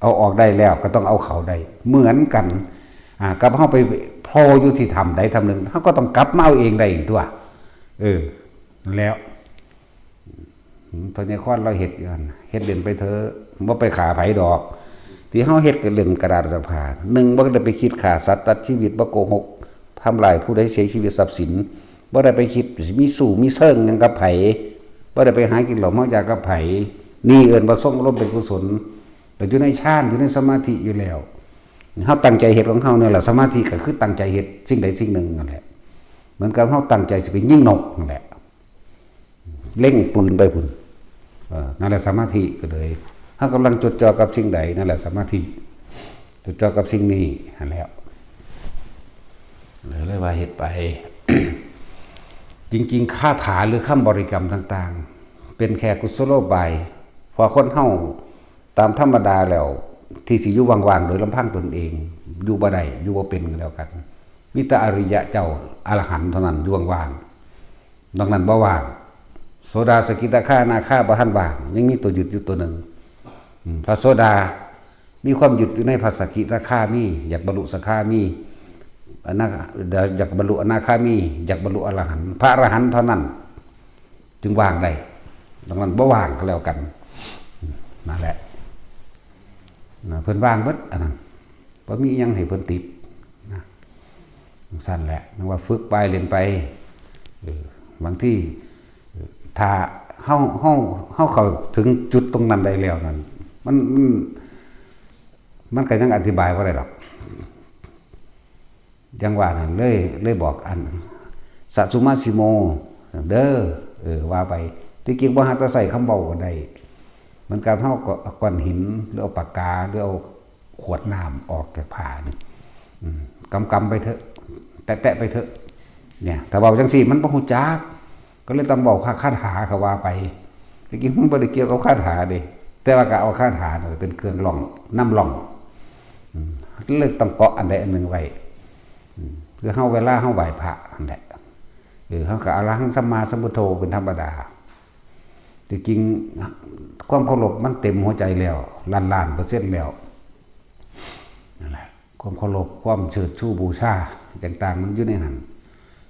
เอาออกได้แล้วก็ต้องเอาเข้าได้ เหมือนกัน อ่า กับเราไปโผล่อยู่ที่ถ้ำใดถ้ำหนึ่ง เราก็ต้องกลับมาเอาเองได้ตั๊ว เออ แล้ว อืม พญาคอนเราเฮ็ดอยู่หั่น เฮ็ดเล่นไปเถอะ บ่ไปฆ่าไผดอก ที่เฮาเฮ็ดก็เล่นกระดาษสภา หนึ่ง บ่ได้ไปคิดฆ่าสัตว์ตัดชีวิต บ่โกหก ทำลายผู้ใดเสียชีวิตทรัพย์สิน บ่ได้ไปคิดสิมีสู้มีเซิงหยังกับไผ บ่ได้ไปหากินเหล้าเมายากับไผ นี่เอิ้นว่าทรงอารมณ์เป็นกุศล แล้วอยู่ในฌาน อยู่ในสมาธิอยู่แล้ว เฮาตั้งใจเฮ็ดของเฮาเนี่ยล่ะ สมาธิก็คือตั้งใจเฮ็ดสิ่งใดสิ่งหนึ่งนั่นแหละ เหมือนกับเฮาตั้งใจสิไปยิงนกนั่นแหละ เล็งปืนไปพุ้น เออ นั่นแหละสมาธิก็เลย เฮากำลังจดจ่อกับสิ่งใด นั่นแหละสมาธิ จดจ่อกับสิ่งนี้ หั้นแหล้ว เลย เลยว่าเฮ็ดไป จริงๆ คาถาหรือคำบริกรรมต่างๆ เป็นแค่กุศโลบาย เพราะคนเฮาตามธรรมดาแล้ว ที่สิอยู่ว่างๆ โดยลำพังตนเอง อยู่บ่ได้ อยู่บ่เป็นก็แล้วกัน มีแต่อริยะเจ้าอรหันต์เท่านั้นอยู่ว่างๆ นอกนั้นบ่ว่าง โสดา สกิทาคา อนาคา บ่ทันว่าง ยังมีตัวยึดอยู่ตัวหนึ่ง อืม พระโสดา มีความยึดอยู่ในพระสกิทาคามี อยากบรรลุสกามี อนา อยากบรรลุอนาคามี อยากบรรลุอรหันต์ พระอรหันต์เท่านั้น จึงว่างได้ นอกนั้นบ่ว่างก็แล้วกัน นั่นแหละ นะ เพิ่นว่างเบิดอันนั้น บ่มีอิหยังให้เพิ่นติด นะ จั่งซั้นแหละ นึกว่าฝึกไปเล่นไป เออ บางที เออ ถ้าเฮา เฮา เฮาเข้าถึงจุดตรงนั้นได้แล้วนั่น มัน มัน มันก็ยังอธิบายบ่ได้ดอก จั่งว่านั่นเลย เลยบอกอัน สะสุมาสิโม เด้อ เออ ว่าไป ที่จริงบ่ฮักแต่ใช้คำเว้าก็ได้ เหมือนกับเฮาก็เอาก้อนหิน หรือเอาปากกา หรือเอาขวดน้ำออกจากผ้านี่ อืม กำๆไปเถอะ แตะๆไปเถอะ เนี่ย ถ้าเว้าจั่งซี้มันบ่ฮู้จัก ก็เลยต้องเว้าคา คาถาเขาว่าไป ที่จริงมันบ่ได้เกี่ยวกับคาถาเด้ แต่ว่าก็เอาคาถานั่นเป็นเครื่องล่อง นำล่อง อืม เลยต้องเกาะอันใดอันหนึ่งไว้ อืม คือเฮาเวลาเฮาไหว้พระนั่นแหละ เออ เฮาก็อรหังสัมมาสัมพุทโธเป็นธรรมดา ที่จริงความเคารพมันเต็มหัวใจแล้ว ล้านๆ%แล้ว นั่นแหละ ความเคารพ ความเชิดชูบูชาต่างๆ มันอยู่ในนั้น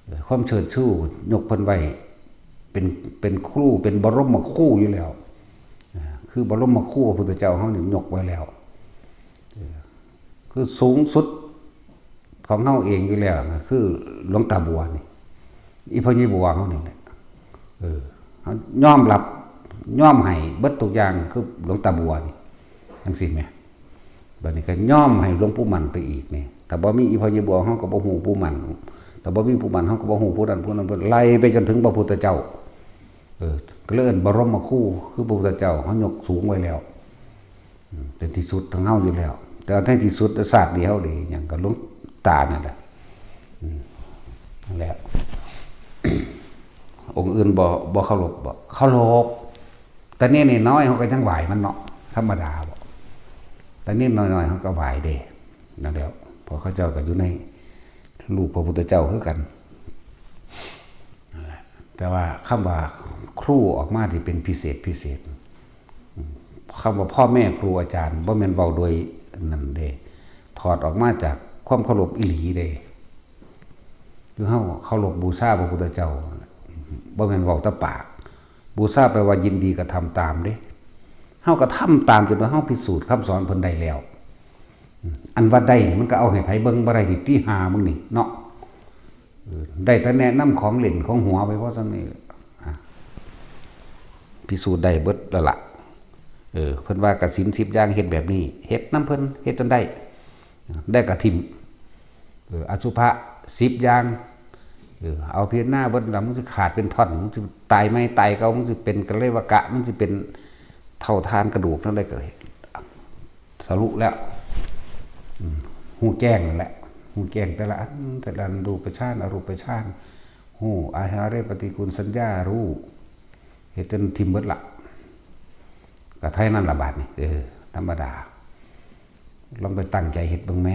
เออ ความเชิดชูยกเพิ่นไว้เป็น เป็นครู เป็นบรมครูอยู่แล้ว เออ คือบรมครูพระพุทธเจ้าเฮานี่ยกไว้แล้ว เออ คือสูงสุดของเฮาเองอยู่แล้วนะ คือหลวงตาบัวนี่ อีพ่อใหญ่บัวเฮานี่แหละ เออ เฮายอมรับ ยอมให้เบิดทุกอย่าง คือหลวงตาบัวนี่ จั่งซี้แหม บัดนี้ก็ยอมให้หลวงปู่มั่นไปอีกนี่ ถ้าบ่มีอีพ่อใหญ่บัว เฮาก็บ่ฮู้ปู่มั่น ถ้าบ่มีปู่มั่น เฮาก็บ่ฮู้ผู้นั้นผู้นั้น ไล่ไปจนถึงพระพุทธเจ้า เออ ก็เลยเอิ้นบรมครู คือพระพุทธเจ้า เฮายกสูงไว้แล้ว อืม เป็นที่สุดของเฮาอยู่แล้ว แต่ว่าในที่สุดชาตินี้เฮาได้หยังก็หลวงตานั่นแหละ อืม นั่นแหละ องค์อื่นบ่ บ่เคารพบ่ เคารพ แต่นี่น้อยๆ เฮาก็ยังไหว้มันเนาะ ธรรมดาบ่ แต่นี่น้อยๆ เฮาก็ไหว้เด้ นั่นแหละ เพราะเขาเจ้าก็อยู่ในรูปพระพุทธเจ้าคือกัน นั่นแหละ แต่ว่าคำว่าครูออกมาที่เป็นพิเศษพิเศษ อืม คำว่าพ่อแม่ครูอาจารย์ บ่แม่นเว้าโดยนั่นเด้ ถอดออกมาจากความเคารพอีหลีเด้ คือเฮาเคารพบูชาพระพุทธเจ้า บ่แม่นเว้าแต่ปาก บูชาแปลว่ายินดีกระทำตามเด้ เฮากระทำตามจนว่าเฮาพิสูจน์คำสอนเพิ่นได้แล้ว อืม อันว่าได้นี่มันก็เอาให้ไผเบิ่งบ่ได้นี่ ติ ห่ามึงนี่เนาะ เออ ได้แต่แนะนำของเล่นของหัวไปเพราะฉะนั้นนี่ อ่ะ พิสูจน์ได้เบิดแล้วล่ะ เออ เพิ่นว่ากฐินสิบอย่างเฮ็ดแบบนี้ เฮ็ดนำเพิ่น เฮ็ดจนได้ ได้กฐิน เออ อสุภะสิบอย่าง เออ เอาพิจารณาเบิดแล้ว มึงสิขาดเป็นท่อน มึงสิตายใหม่ตายเก่า มึงสิเป็นกะเลวกะ มึงสิเป็นเท่าทานกระดูกนั่นได้ก็ ทะลุแล้ว อืม ฮู้แจ้งนั่นแหละ ฮู้แจ้งแต่ละอัน แต่ละอัน รูปฌาน อรูปฌาน ฮู้อาหาเรปฏิกูลสัญญา รู้ เฮ็ดจนถิ่มเบิดละ ก็เท่านั้นละบาดนี่ เออ ธรรมดา ลองไปตั้งใจเฮ็ดเบิ่งแหม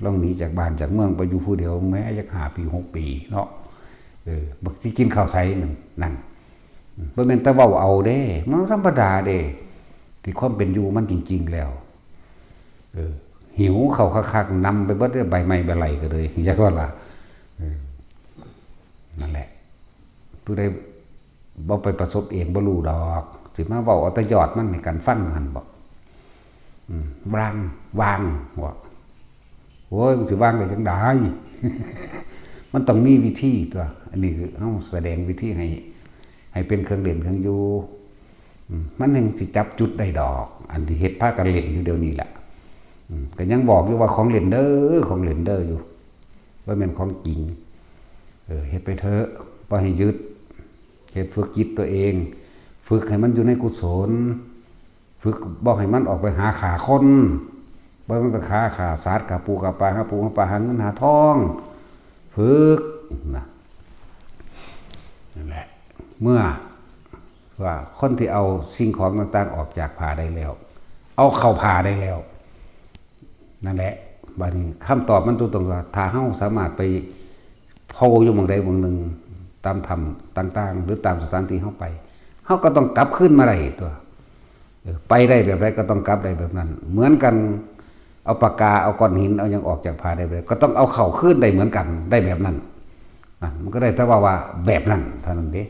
ลองหนีจากบ้านจากเมืองไปอยู่ผู้เดียวแหม จักห้าปี หกปีเนาะ เออ บักสิกินข้าวไสนั่น นั่น บ่แม่นแต่เว้าเอาเด้ มันธรรมดาเด้ ที่ความเป็นอยู่มันจริงๆ แล้ว เออ หิวข้าวคักๆ นำไปเบิดเด้อ ใบไม้ใบไรก็เลย จักว่าล่ะ เออ นั่นแหละ ผู้ใดบ่ไปประสบเองบ่รู้ดอก สิมาเว้าเอาแต่ยอดมันให้กันฟังหั่นบ่ อืม วาง วาง ว่า โอ้ย มันสิวางได้จั่งใด มันต้องมีวิธีตัว อันนี้คือเฮาแสดงวิธีให้ ให้เป็นเครื่องเล่นเครื่องอยู่ อืม มันยังสิจับจุดได้ดอก อันที่เฮ็ดพากันเล่นอยู่เดี๋ยวนี้แหละ อืม ก็ยังบอกอยู่ว่าของเล่นเด้อ ของเล่นเด้ออยู่ บ่แม่นของจริง เออ เฮ็ดไปเถอะ บ่ให้ยึด เฮ็ดฝึกจิตตัวเอง ฝึกให้มันอยู่ในกุศล ฝึกบ่ให้มันออกไปหาฆ่าคน บ่ให้มันไปฆ่า ฆ่าสัตว์ ฆ่าปูฆ่าปลา หาปูหาปลา หาเงินหาทอง ฝึกนะ นั่นแหละ เมื่อว่าคนที่เอาสิ่งของต่างๆ ออกจากผ้าได้แล้ว เอาเข้าผ้าได้แล้ว นั่นแหละ บัดนี้คำตอบมันตรงๆว่า ถ้าเฮาสามารถไปโผล่อยู่หม่องใดหม่องหนึ่ง ตามถ้ำต่างๆ หรือตามสถานที่เฮาไป เฮาก็ต้องกลับคืนมาได้ตัว เออ ไปได้แบบใดก็ต้องกลับได้แบบนั้น เหมือนกัน เอาปากกา เอาก้อนหิน เอาหยังออกจากผ้าได้แบบใด ก็ต้องเอาเข้าคืนได้เหมือนกัน ได้แบบนั้น นั่น มันก็ได้แต่ว่า ว่าแบบนั้นเท่านั้นเด้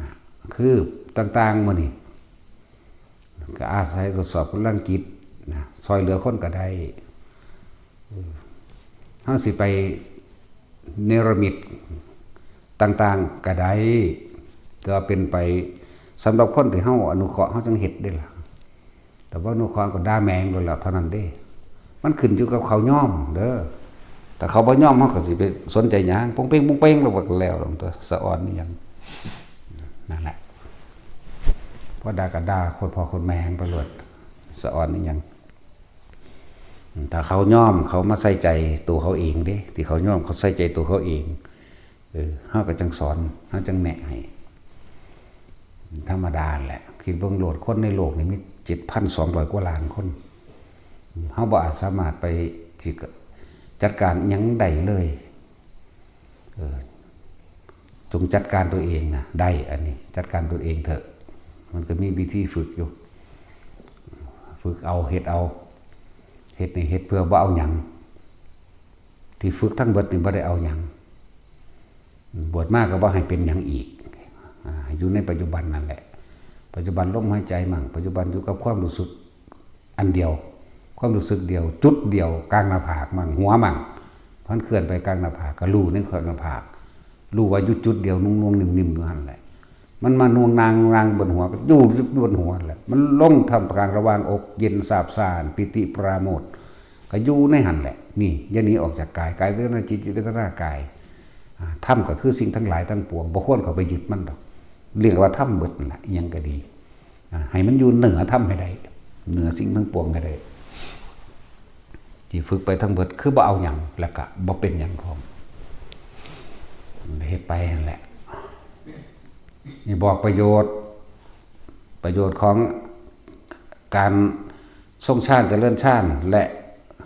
นะ คือต่างๆ มื้อนี้ ก็อาศัยทดสอบกำลังจิตนะ ซ่อยเหลือคนก็ได้ เออ เฮาสิไปเนรมิตต่างๆ ก็ได้ แต่ว่าเป็นไปสำหรับคนที่เฮาอนุเคราะห์ เฮาจั่งเฮ็ดเด้ล่ะ แต่บ่อนุเคราะห์ก็ด่าแม่งโลดแล้วเท่านั้นเด้ มันขึ้นอยู่กับเขายอมเด้อ ถ้าเขาบ่ยอม เฮาก็สิไปสนใจหยัง ปงเป้งปงเป้ง แล้วก็แล้วตัว สะออนอีหยัง นั่นแหละ พอด่าก็ด่าโคตรพ่อโคตรแม่งไปโลด สะออนอีหยัง ถ้าเขายอม เขามาใส่ใจตัวเขาเองเด้ ที่เขายอม เขาใส่ใจตัวเขาเอง เออ เฮาก็จั่งสอน เฮาจั่งแนะให้ ธรรมดาแหละ คิดเบิ่งโลด คนในโลกนี่มีเจ็ดพันสองร้อยกว่าล้านคน เฮาบ่อาจสามารถไปสิจัดการหยังได้เลย เออ จงจัดการตัวเองนะ ได้ อันนี้ จัดการตัวเองเถอะ มันก็มีวิธีฝึกอยู่ ฝึกเอา เฮ็ดเอา เฮ็ดนี่เฮ็ดเพื่อบ่เอาหยัง ที่ฝึกทั้งเบิดนี่บ่ได้เอาหยัง บวชมาก็บ่ให้เป็นหยังอีก อ่า อยู่ในปัจจุบันนั่นแหละ ปัจจุบันลมหายใจมั่ง ปัจจุบันอยู่กับความรู้สึกอันเดียว ความรู้สึกเดียว จุดเดียว กลางหน้าผากมั่ง หัวมั่ง มันเคลื่อนไปกลางหน้าผาก ก็รู้ในกลางหน้าผาก รู้ว่าอยู่จุดเดียว นุ่งๆ นิ่มๆ อยู่หั่นแหละ มันมาน่วงนางนางบนหัว ก็อยู่บนหัวแหละ มันลงท่ามกลางระหว่างอกเย็นสาบซ่าน ปีติปราโมทย์ ก็อยู่ในหั่นแหละ นี่ อย่าหนีออกจากกาย กายเวทนาจิต จิตเวทนากาย อ่า ธรรมก็คือสิ่งทั้งหลายทั้งปวง บ่ควรเข้าไปยึดมันดอก เรียกว่าธรรมเบิดนั่นแหละ อิหยังก็ดี อ่า ให้มันอยู่เหนือธรรมให้ได้ เหนือสิ่งทั้งปวงให้ได้ ที่ฝึกไปทั้งเบิด คือบ่เอาหยัง แล้วก็บ่เป็นหยังพร้อม เฮ็ดไปหั่นแหละ นี่บอกประโยชน์ ประโยชน์ของการทรงฌานเจริญฌาน และ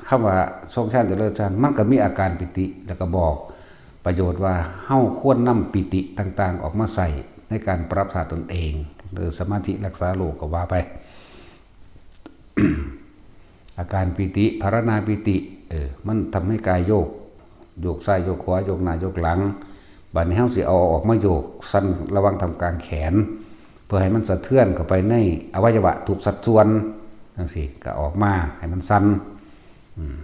คำว่าทรงฌานเจริญฌาน มันก็มีอาการปีติ แล้วก็บอกประโยชน์ว่าเฮาควรนำปีติต่างๆ ออกมาใช้ในการปรับธาตุตนเอง หรือสมาธิรักษาโรคก็ว่าไป อาการปีติ ภาวนาปีติ เออ มันทำให้กายโยก โยกซ้ายโยกขวา โยกหน้าโยกหลัง บัดนี้เฮาสิเอาออกมาโยก สั่นระหว่างท่ามกลางแขน เพื่อให้มันสะเทือนเข้าไปในอวัยวะทุกสัดส่วน จั่งซี้ ก็ออกมาให้มันสั่น อืม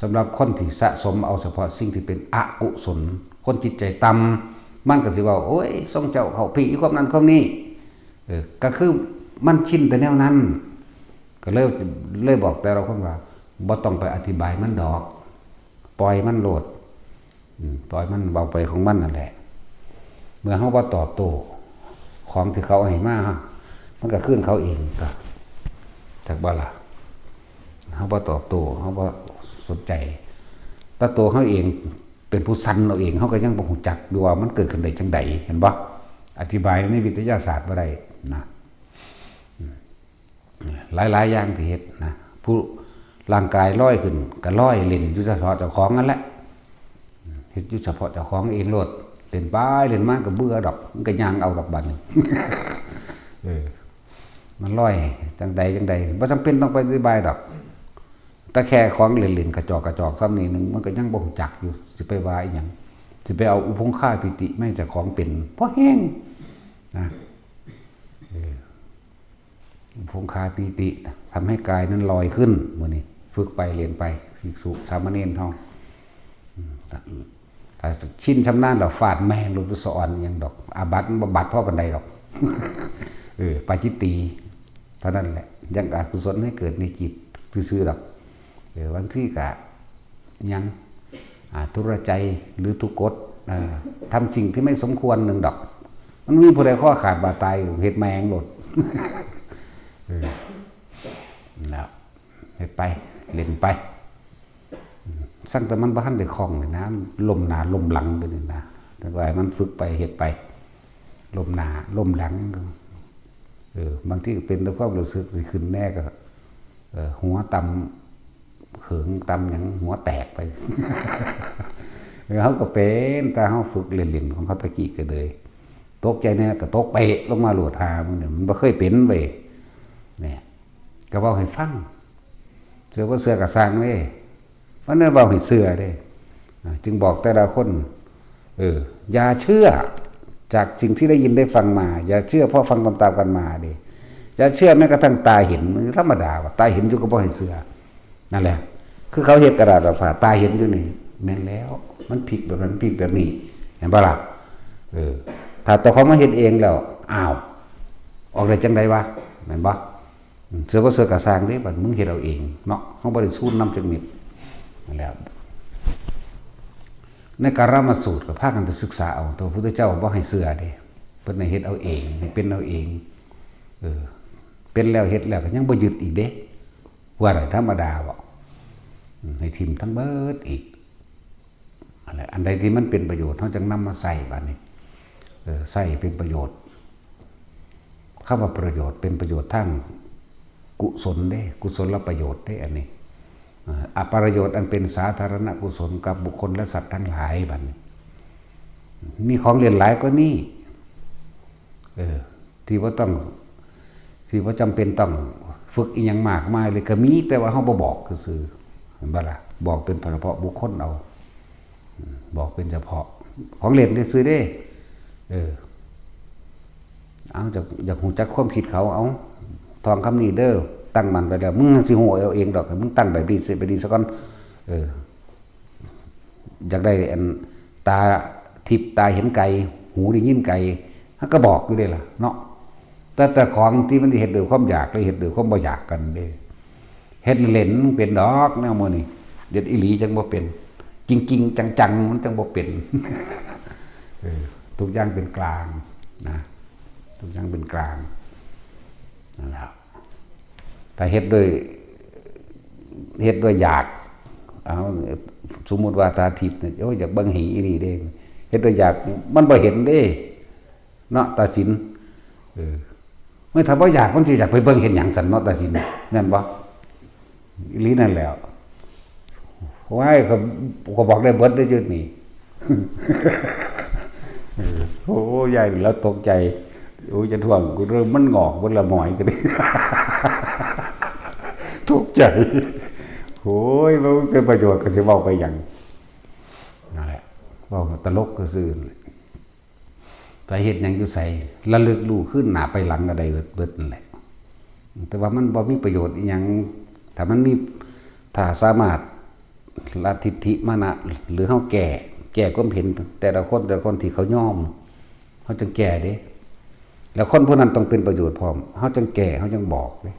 สำหรับคนที่สะสมเอาเฉพาะสิ่งที่เป็นอกุศล คนจิตใจต่ำ มันก็สิว่า โอ้ย ทรงเจ้าเข้าพีความนั้นความนี้ เออ ก็คือมันชินแต่แนวนั้น ก็เลย เลยบอกแต่ละคนว่า บ่ต้องไปอธิบายมันดอก ปล่อยมันโลด อืม ปล่อยมันเว้าไปของมันนั่นแหละ เมื่อเฮาบ่ตอบโต้ของที่เขาให้มา มันก็คืนเขาเอง ก็ จักบ่ล่ะ เฮาบ่ตอบโต้ เฮาบ่สนใจ แต่ตัวเฮาเองเป็นผู้สั่นเอาเอง เฮาก็ยังบ่ฮู้จักอยู่ว่ามันเกิดขึ้นได้จั่งใด เห็นบ่ อธิบายในวิทยาศาสตร์บ่ได้นะ อืม หลายๆ อย่างที่เฮ็ดนะ ผู้ร่างกายลอยขึ้น ก็ลอยเล่นอยู่เฉพาะเจ้าของนั่นแหละ เฮ็ดอยู่เฉพาะเจ้าของเองโลด เล่นไปเล่นมาก็เบื่อดอก มันก็ย่างเอาดอกบัดนี้ เออ มันลอยจั่งใดจั่งใด บ่จำเป็นต้องไปอธิบายดอก แต่แค่ของเล่นๆ กระจอกกระจอกส่ำนี้หนึ่ง มันก็ยังบ่ฮู้จักอยู่ สิไปว่าอีหยัง สิไปเอาอุปงคาปีติมาให้เจ้าของเป็น พอแฮงนะ เออ อุปงคาปีติ ทำให้กายนั้นลอยขึ้น มื้อนี้ ฝึกไปเล่นไป ภิกษุสามเณรเฮา อืม ถ้าชินชำนาญแล้ว ฟาดแม่งโลด บ่สะออนหยังดอก อาบัติมันบ่บาดพอปานใดดอก เออ ปาจิตตีย์ เท่านั้นแหละ ยังอกุศลให้เกิดในจิตซื่อๆดอก เออ บางทีก็ หยัง อ่า ทุรใจ หรือทุกกฎ เออ ทำสิ่งที่ไม่สมควรหนึ่งดอก มันมีผู้ใดคอขาดบาดตาย เฮ็ดแม่งโลด เออ นั่นแหละ เฮ็ดไป เล่นไป สั่งแต่มันบ่ทันได้คล่องเลยนะ ล้มหน้าล้มหลังไปนี่นะ แต่ว่าให้มันฝึกไป เฮ็ดไป ล้มหน้าล้มหลัง เออ บางทีก็เป็นแต่ความรู้สึกสิขึ้นแน่ก็ เออ หัวต่ำเขิงต่ำหยังหัวแตกไป เออ เฮาก็เป็น แต่เฮาฝึกเล่นๆของเฮาตะกี้ก็เลย ตกใจแน่ก็ตกเปะลงมาโลด หามันเนี่ย มันบ่เคยเป็นเว้ย เนี่ย ก็เว้าให้ฟัง เชื่อบ่เชื่อก็ซ่างเด้ มันได้เว้าให้เชื่อเด้ อ่า จึงบอกแต่ละคน เออ อย่าเชื่อจากสิ่งที่ได้ยินได้ฟังมา อย่าเชื่อเพราะฟังตามๆกันมาเด้ อย่าเชื่อแม้กระทั่งตาเห็น มันธรรมดาว่า ตาเห็นอยู่ก็บ่ให้เชื่อ นั่นแหละ คือเขาเฮ็ดกระดาษออกผ้า ตาเห็นอยู่นี่ แม่นแล้ว มันพลิกแบบนั้น มันพลิกแบบนี้ เห็นบ่ล่ะ เออ ถ้าเจ้าของมาเฮ็ดเองแล้ว อ้าว ออกได้จั่งใดวะ แม่นบ่ อืม เชื่อบ่เชื่อก็ซ่างเด้ บัดมึงเฮ็ดเอาเองเนาะ เฮาบ่ได้สูนนำจักนิด นั่นแหละ ในกาลามสูตรก็พากันไปศึกษาเอา ตัวพุทธเจ้าบ่ให้เชื่อเด้ เพิ่นให้เฮ็ดเอาเอง ให้เป็นเอาเอง เออ เป็นแล้วเฮ็ดแล้วก็ยังบ่ยึดอีกเด้ ว่าได้ธรรมดาบ่ อืม ให้ถิ่มทั้งเบิดอีก นั่นแหละ อันใดที่มันเป็นประโยชน์ เฮาจั่งนำมาใช้บัดนี้ เออ ใช้เป็นประโยชน์ คำว่าประโยชน์ เป็นประโยชน์ทางกุศลเด้ กุศลประโยชน์เด้ อันนี้ เอ่อ อประโยชน์อันเป็นสาธารณกุศลกับบุคคลและสัตว์ทั้งหลาย บัดนี้ มีของเล่นหลายกว่านี้ เออ ที่บ่ต้อง ที่บ่จำเป็นต้องฝึกอีหยังมากมายเลยก็มี แต่ว่าเฮาบ่บอกซื่อๆ เห็นบ่ล่ะ บอกเป็นเฉพาะบุคคลเอา อืม บอกเป็นเฉพาะของเล่นซื่อๆเด้ เออ เอา อยาก อยากฮู้จักความคิดเขา เอา ท่องคำนี้เด้อ ตั้งมั่นไปแล้ว มึงสิฮู้เอาเองดอก มึงตั้งแบบนี้สิ แบบนี้ซะก่อน เออ อยากได้อันตาทิพย์ตาเห็นไกล หูได้ยินไกล เฮาก็บอกอยู่เด้ล่ะเนาะ แต่ แต่ของที่มันเฮ็ดด้วยความอยาก และเฮ็ดด้วยความบ่อยากกันเด้ เฮ็ดเล่นๆมันเป็นดอกแนวมื้อนี้ เฮ็ดอีหลีจั่งบ่เป็น จริงๆ จังๆ มันจั่งบ่เป็น เออ ทุกอย่างเป็นกลางนะ ทุกอย่างเป็นกลาง นั่นแหละ ถ้าเฮ็ดด้วย เฮ็ดด้วยอยาก เอา สมมุติว่าตาทิพย์เนี่ย โอ้ย อยากเบิ่งหีอีหลีเด้ เฮ็ดด้วยอยาก มันบ่เห็นเด้ เนาะ ตาสิน เออ เมื่อถ้าบ่อยาก มันสิอยากไปเบิ่งเห็นหยังซั่นเนาะ ตาสิน แม่นบ่ อีหลีนั่นแหล้ว ว้าย เขา เขาบอกได้เบิดได้จุดนี้ เออ โอ้ ยายแล้วตกใจ โอ้ย จะท่วงกูเริ่มมันงอกเบิดละหมอยก็ได้ ตกใจ โอ้ย มันเป็นประโยชน์ก็สิเว้าไปหยัง นั่นแหละ เว้าตลกก็ซื่อนั่นแหละ แต่เฮ็ดหยังอยู่ไส ระลึกรู้คืนหน้าไปหลังก็ได้เบิด เบิดนั่นแหละ แต่ว่ามันบ่มีประโยชน์อีหยัง ถ้ามันมี ถ้าสามารถละทิฏฐิมานะ หรือเฮาแก้ แก้ความเห็นแต่ละคน แต่ละคนที่เขายอม เฮาจั่งแก้เด้ แล้วคนผู้นั้นต้องเป็นประโยชน์พร้อม เฮาจั่งแก้ เฮาจั่งบอกเด้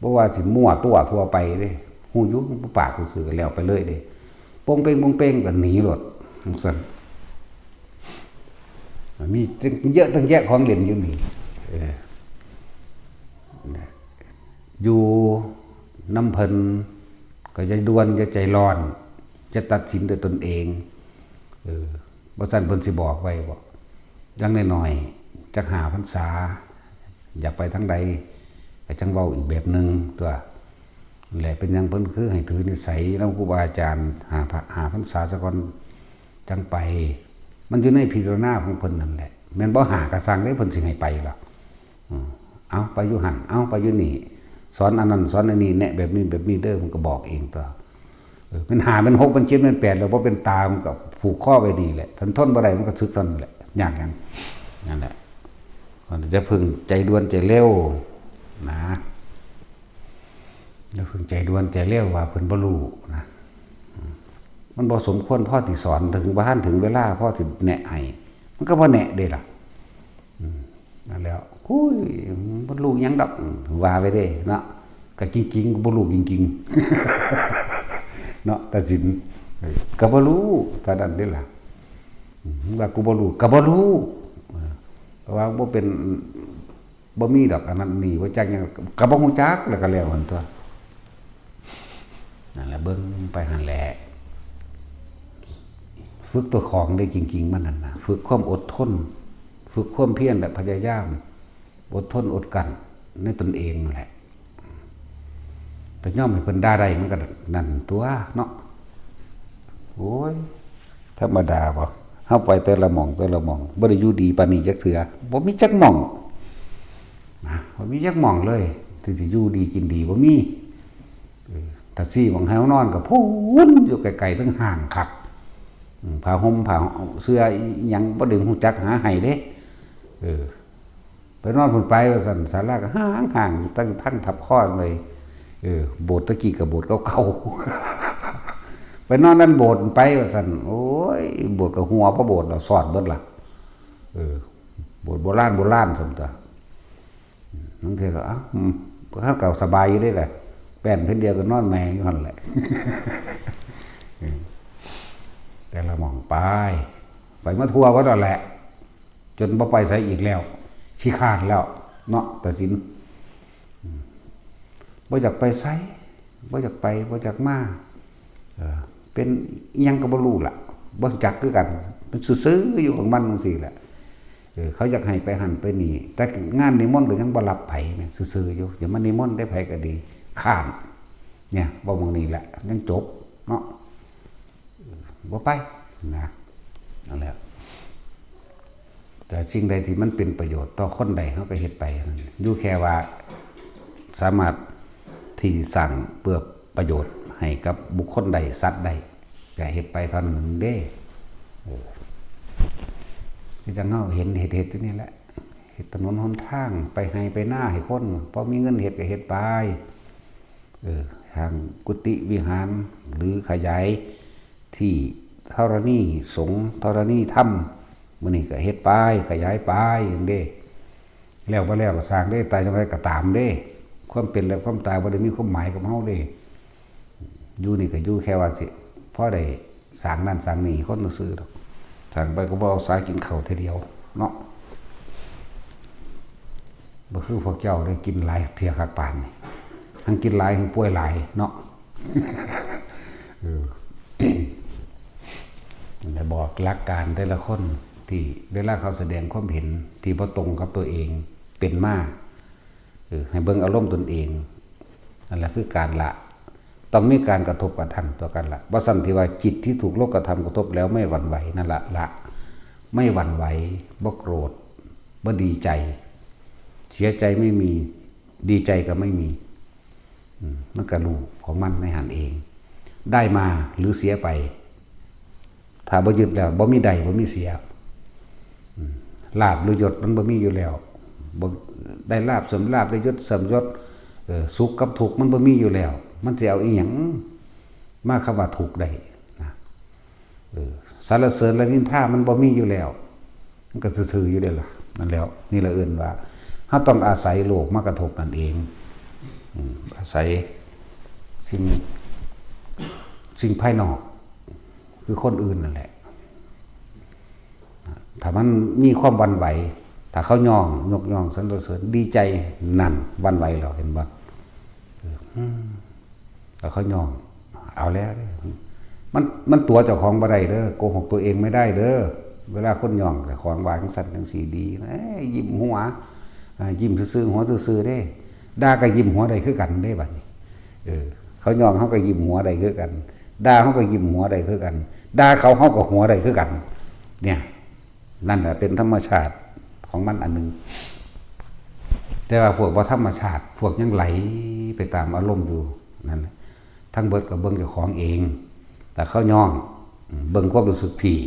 บ่ว่าสิมั่วตัวทั่วไปเด้ ฮู้อยู่ บ่ปากซื่อๆก็แล้วไปเลยเด้ โป่งเป่ง โป่งเป่งก็หนีโลด จั่งซั่น มีตั้งเยอะตั้งแยะของเล่นอยู่นี่ เออ อยู่นำเพิ่น ก็อย่าด่วน อย่าใจร้อน อย่าตัดสินด้วยตนเอง เออ บ่ซั้นเพิ่นสิบอกไว้บ่ อย่างน้อยๆ จักห้าพรรษา อยากไปทางใด ก็จั่งเว้าอีกแบบหนึ่งตั๊ว แหละ เป็นหยังเพิ่นคือให้ถือนิสัยนำครูบาอาจารย์ ห้าพะ ห้าพรรษาซะก่อน จั่งไป มันอยู่ในพิจารณาของเพิ่นนั่นแหละ แม่นบ่ ห้าก็ซ่างเด้ เพิ่นสิให้ไปล่ะ อืม เอาไปอยู่หั่น เอาไปอยู่นี่ สอนอันนั้น สอนอันนี้ แนะแบบนี้ แบบนี้เด้อ มันก็บอกเองตั๊ว เออ มันห้า มันหก มันเจ็ด มันแปด แล้วบ่เป็นตา มันก็ผูกคอไว้นี่แหละ ทน ทนบ่ได้ มันก็สึกเท่านั้นแหละ ยากหยัง นั่นแหละ มันจะเพิ่งใจด่วนใจเร็วนะ อย่าเพิ่งใจด่วนใจเร็วว่าเพิ่นบ่รู้นะ อืม มันบ่สมควรพอสิสอน ถึงบ่ทันถึงเวลาพอสิแนะให้ มันก็บ่แนะเด้ล่ะ อืม นั่นแหล้ว "โอ้ย บ่รู้หยังดอก" ว่าไปเด้เนาะ ก็จริงๆ ก็บ่รู้จริงๆ เนาะ ตัดสิน เออ ก็บ่รู้ เท่านั้นเด้ล่ะ อืม ว่ากูบ่รู้ ก็บ่รู้ เออ เพราะว่าบ่เป็น บ่มีดอกอันนั้นนี่ บ่จักหยัง ก็บ่ฮู้จัก แล้วก็แล้วหั่นตั๊ว นั่นแหละ เบิ่งไปหั่นแหละ ฝึกตัวของได้จริงๆ มันนั่นนะ ฝึกความอดทน ฝึกความเพียรและพยายาม อดทนอดกลั้นในตนเองนั่นแหละ แต่ยอมให้เพิ่นด่าได้มันก็นั่นตั๊วเนาะ โอ้ย ธรรมดาบ่ เฮาไปแต่ละหม่องแต่ละหม่อง บ่ได้อยู่ดีปานนี้จักเทื่อ บ่มีจักหม่อง นะ บ่มีจักหม่องเลย ที่สิอยู่ดีกินดี บ่มี เออ ถ้าซี้หม่องให้เฮานอนก็พู้นอยู่ไกลๆ เทิงห้างคัก อืม ผ้าห่มผ้าเสื่ออิหยังบ่ได้ฮู้จักหาให้เด้ เออ ไปนอนพุ้นไปว่าซั่น ศาลาก็ห้างๆ ตั้งพังทับคอเลย เออ โบสถ์ตะกี้ก็โบสถ์เก่าๆ ไปนอนนั่นโบสถ์ไปว่าซั่น โอ้ย โบสถ์ก็หัวพระโบสถ์แล้วสอดเบิดล่ะ เออ โบสถ์โบราณโบราณซั่นตั๊ว บางเทื่อก็ เอ้า อืม เฮาก็สบายอยู่เด้ล่ะ แป้นเพิ่นเดียวก็นอนแหมงอยู่หั่นแหละ เออ แต่ละหม่องไป ไปมาทั่วเบิดแล้วแหละ จนบ่ไปไสอีกแล้ว ขี้คร้านแล้ว เนาะ ตัดสิน อืม บ่อยากไปไส บ่อยากไป บ่อยากมา เออ เป็นอิหยังก็บ่รู้ล่ะ บ่จักคือกัน มันซื่อๆอยู่ของมันจั่งซี้แหละ เออ เขาอยากให้ไปหั่นไปนี่ แต่งานนิมนต์ก็ยังบ่รับไผแหม ซื่อๆอยู่ อย่ามานิมนต์ได้ไผก็ดี คร้าน เนี่ย เว้าหม่องนี้แหละ ยังจบ เนาะ บ่ไป นะ นั่นแหละ แต่สิ่งใดที่มันเป็นประโยชน์ต่อคนใด เราก็เฮ็ดไปนั่น อยู่แค่ว่าสามารถที่สร้างเพื่อประโยชน์ให้กับบุคคลใด สัตว์ใด ก็เฮ็ดไปเท่านั้นเด้ เออ คือจั่งเราเห็นเฮ็ดๆอยู่นี่แหละ เฮ็ดถนนหนทาง ไปไฮ่ไปนาให้คน พอมีเงินเฮ็ดก็เฮ็ดไป เออ สร้างกุฏิวิหาร หรือขยายที่ธรณีสงฆ์ธรณีธรรม มื้อนี้ก็เฮ็ดไป ขยายไปจั่งเด้ แล้วบ่แล้วก็สร้างเด้ ตายจั่งใดก็ตามเด้ ความเป็นและความตายบ่ได้มีความหมายกับเฮาเด้ อยู่นี่ก็อยู่แค่ว่าสิพอได้สร้างนั่นสร้างนี่ให้คนซื่อๆดอก สร้างไปก็บ่เอาสากินข้าวเทื่อเดียวเนาะ บ่คือพวกเจ้าได้กินหลายเทื่อคักปานนี่ ทั้งกินหลายทั้งป่วยหลายเนาะ เออ ได้บอกหลักการแต่ละคนที่เวลาเขาแสดงความเห็นที่บ่ตรงกับตัวเองเป็นมา เออ ให้เบิ่งอารมณ์ตนเอง นั่นแหละคือการละ ต้องมีการกระทบกระทั่งต่อกันละ บ่ซั่นที่ว่าจิตที่ถูกโลกธรรมกระทบแล้วไม่หวั่นไหวนั่นละ ละ ไม่หวั่นไหว บ่โกรธ บ่ดีใจ เสียใจไม่มี ดีใจก็ไม่มี อืม มันก็รู้ของมันในหั้นเอง ได้มาหรือเสียไป ถ้าบ่ยึดแล้ว บ่มีได้ บ่มีเสีย อืม ลาภหรือยศมันบ่มีอยู่แล้ว บ่ ได้ลาภเสริมลาภ ได้ยศเสริมยศ เออ สุขกับทุกข์มันบ่มีอยู่แล้ว มันสิเอาอิหยังมาคำว่าทุกข์ได้นะ เออ สรรเสริญและนินทามันบ่มีอยู่แล้ว มันก็ซื่อๆอยู่เด้ล่ะ นั่นแหล้ว นี่ละเอิ้นว่า เราต้องอาศัยโลกมากระทบนั่นเอง อืม อาศัยสิ่ง สิ่งภายนอก คือคนอื่นนั่นแหละ ถ้ามันมีความหวั่นไหว ถ้าเขาย่อง ยกย่อง สรรเสริญ ดีใจ นั่น หวั่นไหวแล้ว เห็นบ่ เออ อืม ถ้าเขาย่อง เอาแล้วเด้อ มัน มันตั๋วเจ้าของบ่ได้เด้อ โกหกตัวเองไม่ได้เด้อ เวลาคนย่องเจ้าของว่าจั่งซั้นจั่งซี้ดี เอ้ย ยิ้มหัว อ่า ยิ้มซื่อๆ หัวซื่อๆเด้ ด่าก็ยิ้มหัวได้คือกันเด้บัดนี้ เออ เขาย่องเราก็ยิ้มหัวได้คือกัน ด่าเราก็ยิ้มหัวได้คือกัน ด่าเขาเราก็หัวได้คือกัน เนี่ย นั่นแหละเป็นธรรมชาติของมันอันหนึ่ง แต่ว่าพวกบ่ธรรมชาติ พวกยังไหลไปตามอารมณ์อยู่ นั่นแหละ ทั้งเบิดก็เบิ่งเจ้าของเอง ถ้าเขาย่อง เบิ่งความรู้สึกพี่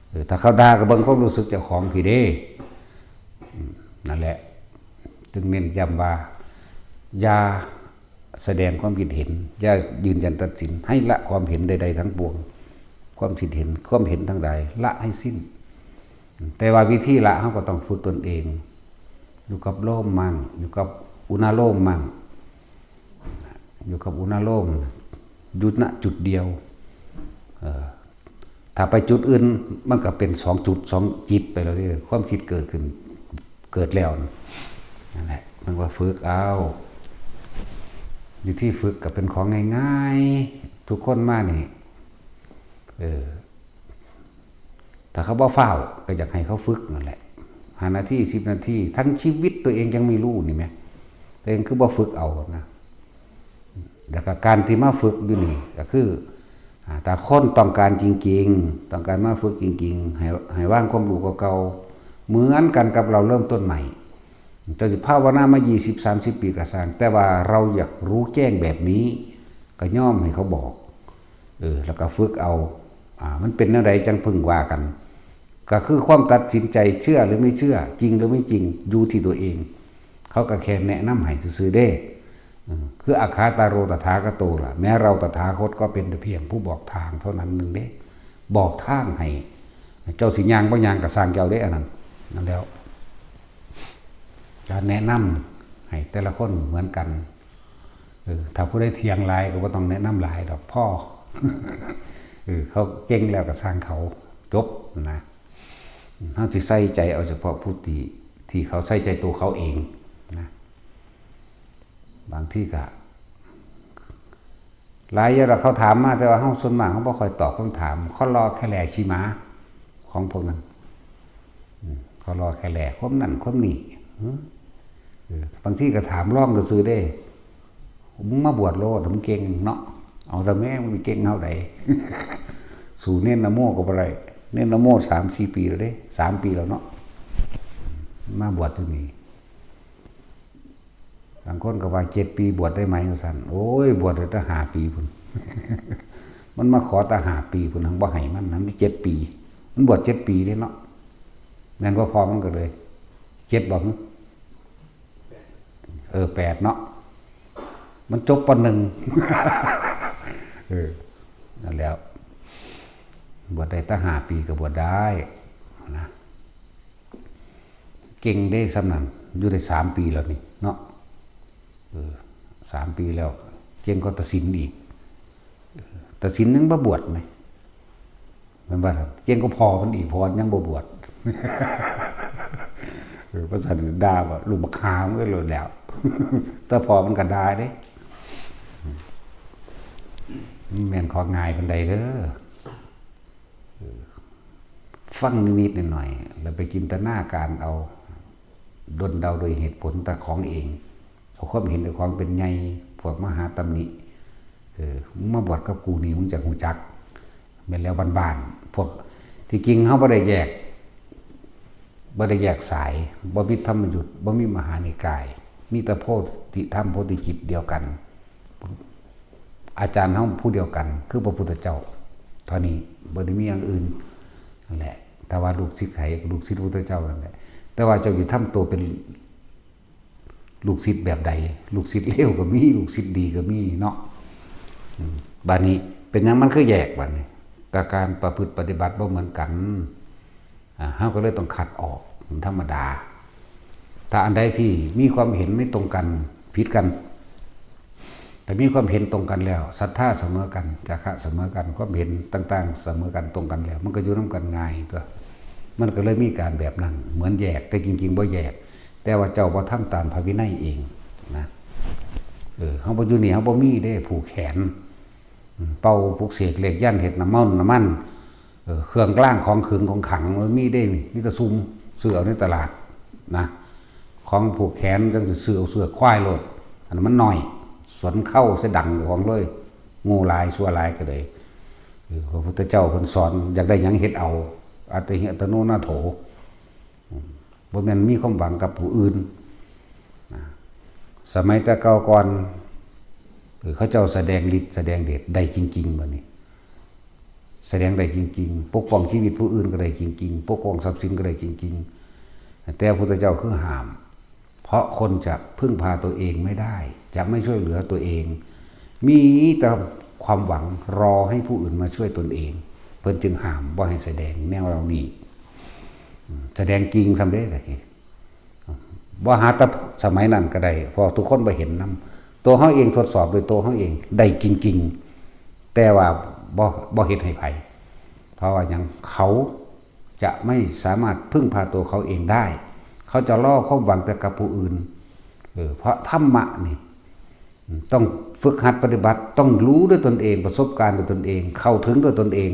เออ ถ้าเขาด่าก็เบิ่งความรู้สึกเจ้าของพี่เด้ อืม นั่นแหละ จึงเน้นย้ำว่า อย่าแสดงความคิดเห็น อย่ายืนยันตัดสิน ให้ละความเห็นใดๆทั้งปวง ความคิดเห็น ความเห็นทั้งหลาย ละให้สิ้น แต่ว่าวิธีละ เราก็ต้องฝึกตนเอง อยู่กับโลมมั่ง อยู่กับอุณาโลมมั่ง อยู่กับอุณาโลม อยู่ ณ จุดเดียว เอ่อ ถ้าไปจุดอื่น มันก็เป็นสองจุด สองจิตไปแล้วเด้อ ความคิดเกิดขึ้น เกิดแล้วนะ นั่นแหละ มันว่าฝึกเอา วิธีฝึกก็เป็นของง่ายๆ ทุกคนมานี่ เออ ถ้าเขาบ่ฟ้าว ก็อยากให้เขาฝึกนั่นแหละ ห้านาที สิบนาที ทั้งชีวิตตัวเองยังไม่รู้นี่แหม ตัวเองคือบ่ฝึกเอานะ แล้วก็การที่มาฝึกอยู่นี่ก็คือ อ่า ถ้าคนต้องการจริงๆ ต้องการมาฝึกจริงๆ ให้ ให้วางความรู้เก่าๆ เหมือนกันกับเราเริ่มต้นใหม่ เจ้าสิภาวนามา ยี่สิบ สามสิบ ปีก็ซ่าง แต่ว่าเราอยากรู้แจ้งแบบนี้ ก็ยอมให้เขาบอก เออ แล้วก็ฝึกเอา อ่า มันเป็นแนวใดจั่งพึงว่ากัน ก็คือความตัดสินใจเชื่อหรือไม่เชื่อ จริงหรือไม่จริง อยู่ที่ตัวเอง เขาก็แค่แนะนำให้ซื่อๆเด้ อืม คือ อักขาตาโร ตถาคโต ล่ะ แม้เราตถาคตก็เป็นแต่เพียงผู้บอกทางเท่านั้นหนึ่งเด้ บอกทางให้ เจ้าสิย่างบ่ย่างก็ซ่างเจ้าเด้ อันนั้น นั่นแล้ว การแนะนำให้แต่ละคนเหมือนกัน เออ ถ้าผู้ใดเถียงหลายก็บ่ต้องแนะนำหลายดอก พอ เออ เขาเก่งแล้วก็ซ่างเขา จบนะ เฮาสิใส่ใจเอาเฉพาะผู้ที่ ที่เขาใส่ใจตัวเขาเองนะ บางทีก็ หลายอย่างเขาถามมา แต่ว่าเฮาส่วนมากเฮาบ่ค่อยตอบคำถาม ข้อลอแค่แหล่ขี้หมา ของพวกนั้น อืม ข้อลอแค่แหล่ความนั่นความนี่ อืม เออ บางทีก็ถามลองซื่อๆเด้ มึงมาบวชโลด มึงเก่งเนาะ เอาละแม่ มึงเก่งเท่าใด สู้เณรนะโมก็บ่ได้ เณรนะโมสามสี่ปีแล้วเด้ สามปีแล้วเนาะ มาบวชอยู่นี่ บางคนก็ว่า "เจ็ดปีบวชได้ไหม" ว่าซั่น "โอ้ย บวชได้แต่ห้าปีพุ้น" มันมาขอแต่ห้าปีพุ้น หั้งบ่ให้มัน หั้งเจ็ดปี มันบวชเจ็ดปีเด้เนาะ แม่นบ่ พ่อมันก็เลย เจ็ดบ่ เออ แปดเนาะ มันจบ ป.หนึ่ง เออ นั่นแหล้ว บวชได้แต่ห้าปีก็บวชได้นะ เก่งเด้ส่ำนั้น อยู่ได้สามปีแล้วนี่เนาะ เออ สามปีแล้ว เก่งกว่าตาสินอีก ตาสินยังบ่บวชไหม แม่นบ่ล่ะ เก่งกว่าพ่อมันอีก พ่อมันยังบ่บวช เออ ว่าซั่น ด่าว่าลูกบักห่ามันก็โลดแล้ว แต่พ่อมันก็ด่าเด้ มันแม่นของง่ายปานใดเด้อ เออ ฟังนิดๆหน่อยๆ แล้วไปจินตนาการเอา ด้นเดาโดยเหตุผลแต่ของเอง เอาความเห็นแต่ของเป็นใหญ่ พวกมาหาตำหนิ เออ มึงมาบวชกับกูนี่ มึงจักฮู้จัก แม่นแล้ว บ้านๆ พวก ที่จริงเฮาบ่ได้แยก บ่ได้แยกสาย บ่มีธรรมยุต บ่มีมหานิกาย มีแต่โพธิธรรม โพธิจิตเดียวกัน อาจารย์เฮาผู้เดียวกัน คือพระพุทธเจ้า เท่านี้ บ่ได้มีอย่างอื่น นั่นแหละ ถ้าว่าลูกศิษย์ไผ ลูกศิษย์พระพุทธเจ้านั่นแหละ แต่ว่าเจ้าสิทำตัวเป็น ลูกศิษย์แบบใด ลูกศิษย์เลวก็มี ลูกศิษย์ดีก็มีเนาะ อืม บาดนี้เป็นหยังมันคือแยกบาดนี้ กะการประพฤติปฏิบัติบ่เหมือนกัน อ่า เฮาก็เลยต้องคัดออก มันธรรมดา ถ้าอันใดที่มีความเห็นไม่ตรงกัน ผิดกัน แต่มีความเห็นตรงกันแล้ว ศรัทธาเสมอกัน จาคะเสมอกัน ความเห็นต่างๆเสมอกัน ตรงกันแล้ว มันก็อยู่นำกันง่ายตั๊ว มันก็เลยมีการแบบนั้น เหมือนแยก แต่จริงๆบ่แยก แต่ว่าเจ้าบ่ทำตามพระวินัยเองนะ เออ เฮาบ่อยู่นี่ เฮาบ่มีเด้ ผูกแขน อืม เป่าปลุกเสกเลขยันต์ เฮ็ดน้ำมันต์ น้ำมันต์ เออ เครื่องรางของขลังของขลัง มันมีเด้ มีแต่ซุ่มซื้อเอาในตลาดนะ ของผูกแขนจั่งสิซื้อเอาเสื้อควายโลด อันนั้นมันน้อย สนเข้าใส่ดังเจ้าของเลย โง่หลาย ชั่วหลายก็เลย เออ พระพุทธเจ้าเพิ่นสอน อยากได้หยังเฮ็ดเอา อัตตาหิอัตโนนาโถ อืม บ่แม่นมีความหวังกับผู้อื่นนะ สมัยแต่เก่าก่อน เออ เขาเจ้าแสดงฤทธิ์แสดงเดชได้จริงๆ บัดนี้ แสดงได้จริงๆ ปกป้องชีวิตผู้อื่นก็ได้จริงๆ ปกป้องทรัพย์สินก็ได้จริงๆ แต่พระพุทธเจ้าคือห้าม เพราะคนจะพึ่งพาตัวเองไม่ได้ จะไม่ช่วยเหลือตัวเอง มีแต่ความหวังรอให้ผู้อื่นมาช่วยตนเอง เพิ่นจึงห้ามบ่ให้แสดงแนวเหล่านี้ อืม แสดงจริงซำเด้ตะกี้ บ่หาแต่สมัยนั้นก็ได้ เพราะทุกคนบ่เห็นนำ ตัวเฮาเองทดสอบโดยตัวเฮาเองได้จริงๆ แต่ว่าบ่ บ่เฮ็ดให้ไผ เพราะว่าหยัง เขาจะไม่สามารถพึ่งพาตัวเขาเองได้ เขาจะรอความหวังแต่กับผู้อื่น เออ เพราะธรรมะนี่ ต้องฝึกหัดปฏิบัติ ต้องรู้ด้วยตนเอง ประสบการณ์ด้วยตนเอง เข้าถึงด้วยตนเอง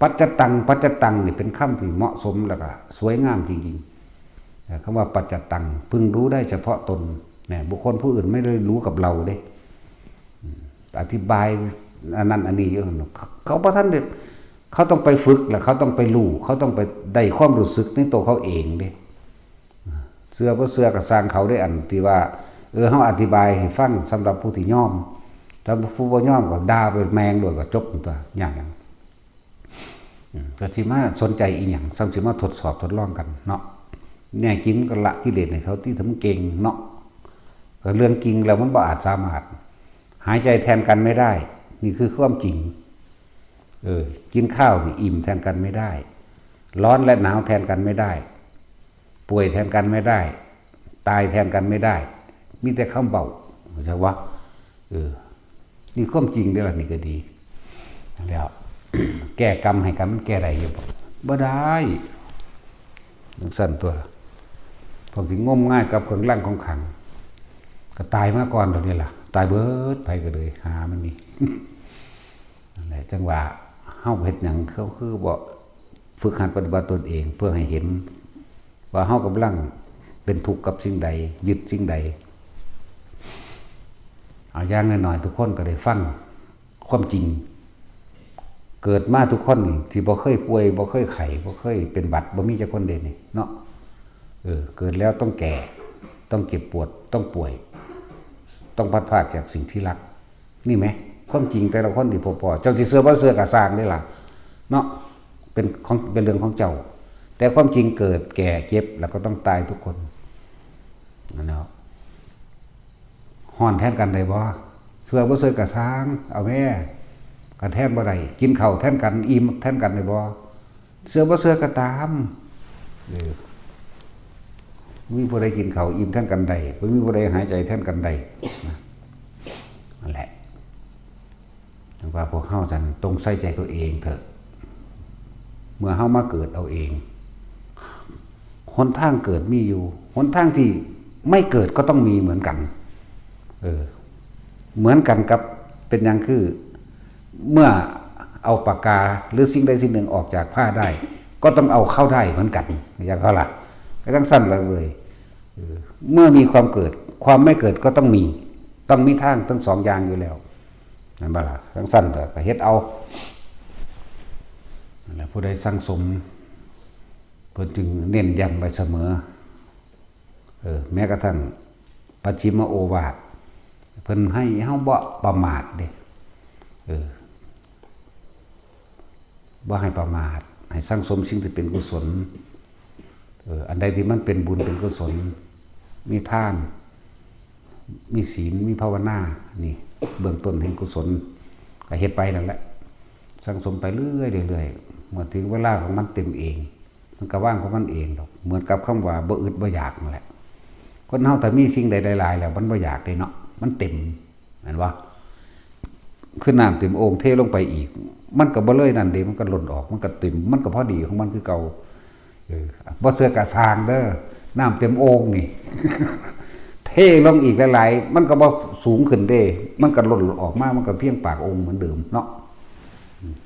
ปัจจตัง ปัจจตังนี่เป็นคำที่เหมาะสมแล้วก็สวยงามจริงๆ คำว่าปัจจตัง พึงรู้ได้เฉพาะตน เนี่ย บุคคลผู้อื่นไม่ได้รู้กับเราเด้ อืม อธิบายอันนั้นอันนี้อยู่ เขาบ่ทันได้ เขาต้องไปฝึก แล้วเขาต้องไปรู้ เขาต้องไปได้ความรู้สึกในตัวเขาเองเด้ เชื่อบ่เชื่อก็ซ่างเขาเด้ อันที่ว่า เออ เฮาอธิบายให้ฟังสำหรับผู้ที่ยอม ถ้าผู้บ่ยอมก็ด่าไปแม่งโลดก็จบตัวยากหยัง อืม ก็สิมาสนใจอีหยัง ซ้ำสิมาทดสอบทดลองกันเนาะ แน่จริงมันก็ละกิเลสให้เขาติ ถ้ามันเก่งเนาะ ก็เรื่องจริงแล้วมันบ่อาจสามารถ หายใจแทนกันไม่ได้ นี่คือความจริง เออ กินข้าวนี่อิ่มแทนกันไม่ได้ ร้อนและหนาวแทนกันไม่ได้ ป่วยแทนกันไม่ได้ ตายแทนกันไม่ได้ มีแต่คำเว้า เข้าใจบ่ เออ นี่ความจริงเด้อล่ะ นี่ก็ดี แล้ว แก้กรรมให้กัน มันแก้ได้อยู่บ่ บ่ได้ จั่งซั้นตั๊ว พวกที่งมงายกับเครื่องรางของขลัง ก็ตายมาก่อนแล้วนี่ล่ะ ตายเบิด ไผก็เลย หามันนี่ นั่นแหละ จั่งว่า เฮาเฮ็ดหยัง เขาคือบ่ฝึกหัดปฏิบัติตนเอง เพื่อให้เห็น ว่าเฮากำลังเป็นทุกข์กับสิ่งใด ยึดสิ่งใด เอาอย่างน้อยๆ ทุกคนก็ได้ฟังความจริง เกิดมาทุกคนนี่ที่บ่เคยป่วย บ่เคยไข้ บ่เคยเป็นหวัด บ่มีจักคนเด้นี่เนาะ เออ เกิดแล้วต้องแก่ ต้องเจ็บปวด ต้องป่วย ต้องพลัดพรากจากสิ่งที่รัก นี่ไหม ความจริงแต่ละคนที่พอๆ เจ้าสิเชื่อบ่เชื่อก็ซ่างนี่ล่ะ เนาะ เป็นของ เป็นเรื่องของเจ้า แต่ความจริงเกิดแก่เจ็บแล้วก็ต้องตายทุกคน นั่นแหละ ฮ้อนแทนกันได้บ่ เชื่อบ่เชื่อก็ซ่าง เอาแม่ กันแทนบ่ได้ กินข้าวแทนกัน อิ่มแทนกันได้บ่ เชื่อบ่เชื่อก็ตาม เออ บ่มีผู้ใดกินข้าวอิ่มแทนกันได้ บ่มีผู้ใดหายใจแทนกันได้ นะ นั่นแหละ ว่าพวกเฮาจั่งต้องใส่ใจตัวเองเถอะ เมื่อเฮามาเกิดเอาเอง หนทางเกิดมีอยู่ หนทางที่ไม่เกิดก็ต้องมีเหมือนกัน เออ เหมือนกันกับ เป็นหยังคือ เมื่อเอาปากกาหรือสิ่งใดสิ่งหนึ่งออกจากผ้าได้ ก็ต้องเอาเข้าได้เหมือนกัน อย่างเขาล่ะ ก็จั่งซั่นล่ะเว้ย เออ เมื่อมีความเกิด ความไม่เกิดก็ต้องมี ต้องมีทางทั้งสองอย่างอยู่แล้ว นั่นบ่ล่ะ จั่งซั่นก็ ก็เฮ็ดเอา นั่นแหละ ผู้ใดสั่งสม เพิ่นจึงเน้นย้ำไว้เสมอ เออ แม้กระทั่งปัจฉิมโอวาท เพิ่นให้เฮาบ่ประมาทเด้ เออ บ่ให้ประมาท ให้สั่งสมสิ่งที่เป็นกุศล เออ อันใดที่มันเป็นบุญเป็นกุศล มีทาน มีศีล มีภาวนา นี่ เบื้องต้นแห่งกุศล ก็เฮ็ดไปนั่นแหละ สั่งสมไปเรื่อยๆ เรื่อยๆ เมื่อถึงเวลาของมันเต็มเอง มันก็ว่างของมันเองดอก เหมือนกับคำว่าบ่อึดบ่อยากนั่นแหละ คนเฮาถ้ามีสิ่งใดหลายๆ แล้วมันบ่อยากเด้เนาะ มันเต็ม แม่นบ่ คือน้ำเต็มโอ่งเทลงไปอีก มันก็บ่เลยนั่นเด้ มันก็ล้นออก มันก็เต็ม มันก็พอดีของมันคือเก่า เออ บ่เชื่อก็ซ่างเด้อ น้ำเต็มโอ่งนี่ เทลงอีกหลายๆ มันก็บ่สูงขึ้นเด้ มันก็ล้นออกมา มันก็เพียงปากโอ่งเหมือนเดิมเนาะ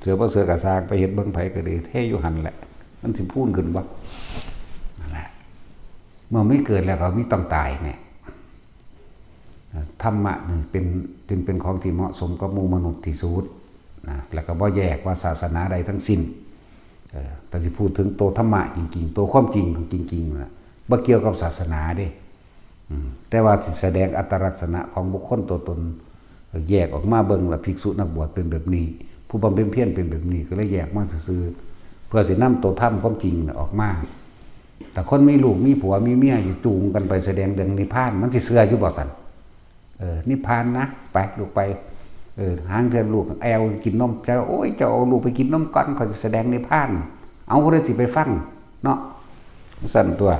เชื่อบ่เชื่อก็ซ่าง ไปเฮ็ดเบิ่งไผก็ดี เทอยู่หั่นแหละ มันสิพูนขึ้นบ่ นั่นแหละ เมื่อมีเกิดแล้วก็มีต้องตายเนี่ย ธรรมะนี่เป็น จึงเป็นของที่เหมาะสมกับหมู่มนุษย์ที่สุดนะ แล้วก็บ่แยกว่าศาสนาใดทั้งสิ้น เออ แต่สิพูดถึงตัวธรรมะจริงๆ ตัวความจริงของจริงๆ นะ บ่เกี่ยวกับศาสนาเด้ อืม แต่ว่าสิแสดงอัตลักษณะของบุคคลตัวตน แยกออกมาเบิ่งละ ภิกษุนักบวชเป็นแบบนี้ ผู้บำเพ็ญเพียรเป็นแบบนี้ ก็เลยแยกมาซื่อๆ เพื่อสินำตัวธรรมความจริงน่ะออกมา แต่คนมีลูกมีผัวมีเมียอยู่จูงกันไปแสดงเรื่องนิพพาน มันสิเชื่ออยู่บ่ซั่น เออ นิพพานนะ ไปลูกไป เออ หางเทื่อลูกแอ่วกินนม เจ้า โอ้ย เจ้าเอาลูกไปกินนมก่อน ข้อยสิแสดงนิพพาน เอา ผู้ใดสิไปฟังเนาะ ซั่นตัว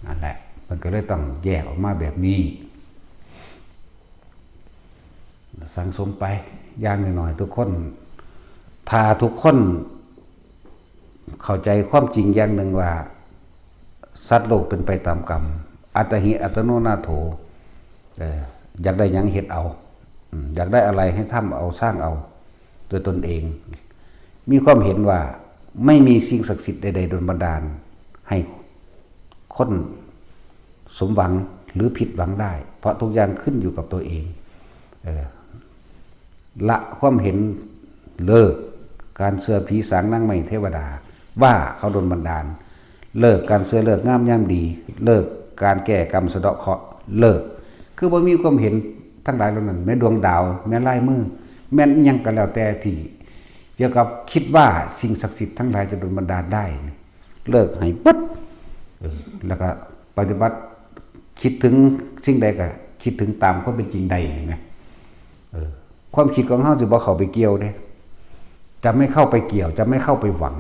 นั่นแหละ มันก็เลยต้องแยกออกมาแบบนี้ สั่งสมไป อย่างน้อยๆ ทุกคน ถ้าทุกคนเข้าใจความจริงอย่างหนึ่งว่า สัตว์โลกเป็นไปตามกรรม อัตตาหิอัตโนนาโถ เอ่อ อยากได้หยังเฮ็ดเอา อืม อยากได้อะไรให้ทำเอา สร้างเอา โดยตนเอง มีความเห็นว่าไม่มีสิ่งศักดิ์สิทธิ์ใดๆ ดลบันดาลให้คนสมหวังหรือผิดหวังได้ เพราะทุกอย่างขึ้นอยู่กับตัวเอง เออ ละความเห็น เลิกการเชื่อผีสางนางไม้เทวดา ว่าเขาดลบันดาล เลิกการเชื่อฤกษ์งามยามดี เลิกการแก้กรรมสะเดาะเคราะห์ เลิก คือบ่มีความเห็นทั้งหลายเหล่านั้น แม้ดวงดาว แม้ลายมือ แม้นอิหยังก็แล้วแต่ที่เกี่ยวกับคิดว่าสิ่งศักดิ์สิทธิ์ทั้งหลายจะดลบันดาลได้นี่ เลิกให้เบิด เออ แล้วก็ปฏิบัติ คิดถึงสิ่งใดก็คิดถึงตามความเป็นจริงได้นี่นะ เออ ความคิดของเฮาสิบ่เข้าไปเกี่ยวเด้ จะไม่เข้าไปเกี่ยว จะไม่เข้าไปหวัง